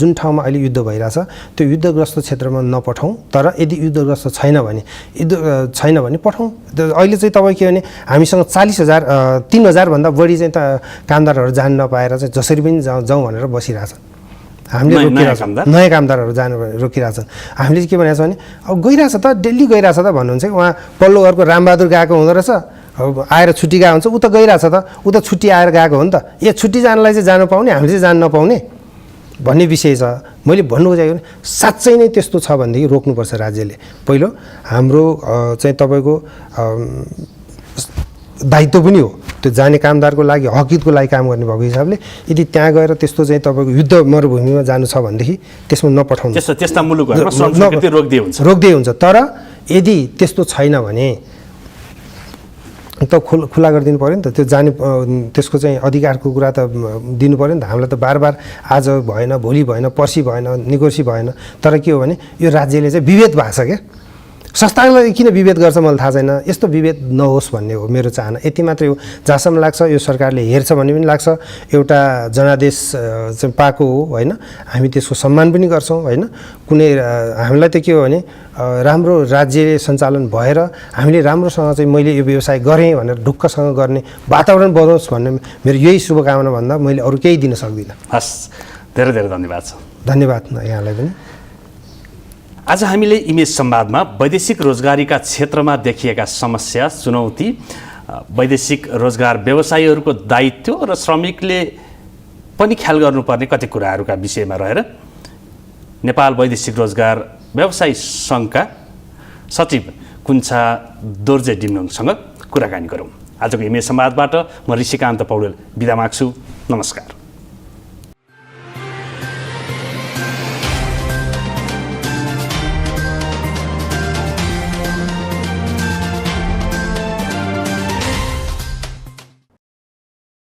जुन ठाउँमा अहिले युद्ध भइरहेछ त्यो युद्धग्रस्त क्षेत्रमा नपठाउँ, तर यदि युद्धग्रस्त छैन भने पठाउँ। अहिले चाहिँ तपाईँ के भने हामीसँग 40,000 3,000 भन्दा बढी चाहिँ कामदारहरू जान नपाएर चाहिँ जसरी पनि जाउँ भनेर बसिरहेछ। हामीले रोकिरहेछौँ, नयाँ कामदारहरू जानु रोकिरहेछन्। हामीले के भनेको छ भने अब गइरहेछ त, डेली गइरहेछ त भन्नुहुन्छ। उहाँ पल्लो घरको रामबहादुर गएको हुँदो रहेछ, अब आएर छुट्टी गएको हुन्छ, ऊ त गइरहेछ त, ऊ त छुट्टी आएर गएको हो नि त। छुट्टी जानलाई चाहिँ जानु पाउने, हामीले चाहिँ जानु नपाउने भन्ने विषय छ। मैले भन्नु खोजेको भने साँच्चै नै त्यस्तो छ भनेदेखि रोक्नुपर्छ राज्यले। पहिलो हाम्रो चाहिँ तपाईँको दायित्व पनि हो त्यो जाने कामदारको लागि हकितको लागि काम गर्ने भएको हिसाबले। यदि त्यहाँ गएर त्यस्तो चाहिँ तपाईँको युद्ध मरुभूमिमा जानु छ भनेदेखि त्यसमा नपठाउनु, त्यस्ता मुलुकहरूमा श्रम स्वीकृति रोक्दै हुन्छ। तर यदि त्यस्तो छैन भने त खुला गरिदिनु पऱ्यो नि त, त्यो जाने त्यसको चाहिँ अधिकारको कुरा त दिनु पऱ्यो नि त। हामीलाई त बार आज भएन, भोलि भएन, पर्सि भएन, निकोर्सी भएन। तर के हो भने यो राज्यले चाहिँ विभेद भएको छ क्या, संस्थालाई किन विभेद गर्छ मलाई थाहा छैन। यस्तो विभेद नहोस् भन्ने हो मेरो चाहना, यति मात्रै हो। जहाँसम्म लाग्छ यो सरकारले हेर्छ भन्ने पनि लाग्छ, एउटा जनादेश चाहिँ पाएको हो होइन, हामी त्यसको सम्मान पनि गर्छौँ होइन। कुनै हामीलाई त के हो भने राम्रो राज्य सञ्चालन भएर हामीले राम्रोसँग चाहिँ मैले यो व्यवसाय गरेँ भनेर ढुक्कसँग गर्ने वातावरण बनोस् भन्ने मेरो यही शुभकामना भन्दा मैले अरू केही दिन सक्दिनँ। हस्, धेरै धेरै धन्यवाद छ। धन्यवाद यहाँलाई पनि। आज हामीले इमेज संवादमा वैदेशिक रोजगारीका क्षेत्रमा देखिएका समस्या, चुनौती, वैदेशिक रोजगार व्यवसायीहरूको दायित्व र श्रमिकले पनि ख्याल गर्नुपर्ने कति कुराहरूका विषयमा रहेर नेपाल वैदेशिक रोजगार व्यवसायी सङ्घका सचिव कुन्छा दोर्जे डिम्नोङसँग कुराकानी गरौँ। आजको इमेज संवादबाट म ऋषिकान्त पौडेल बिदा माग्छु। नमस्कार।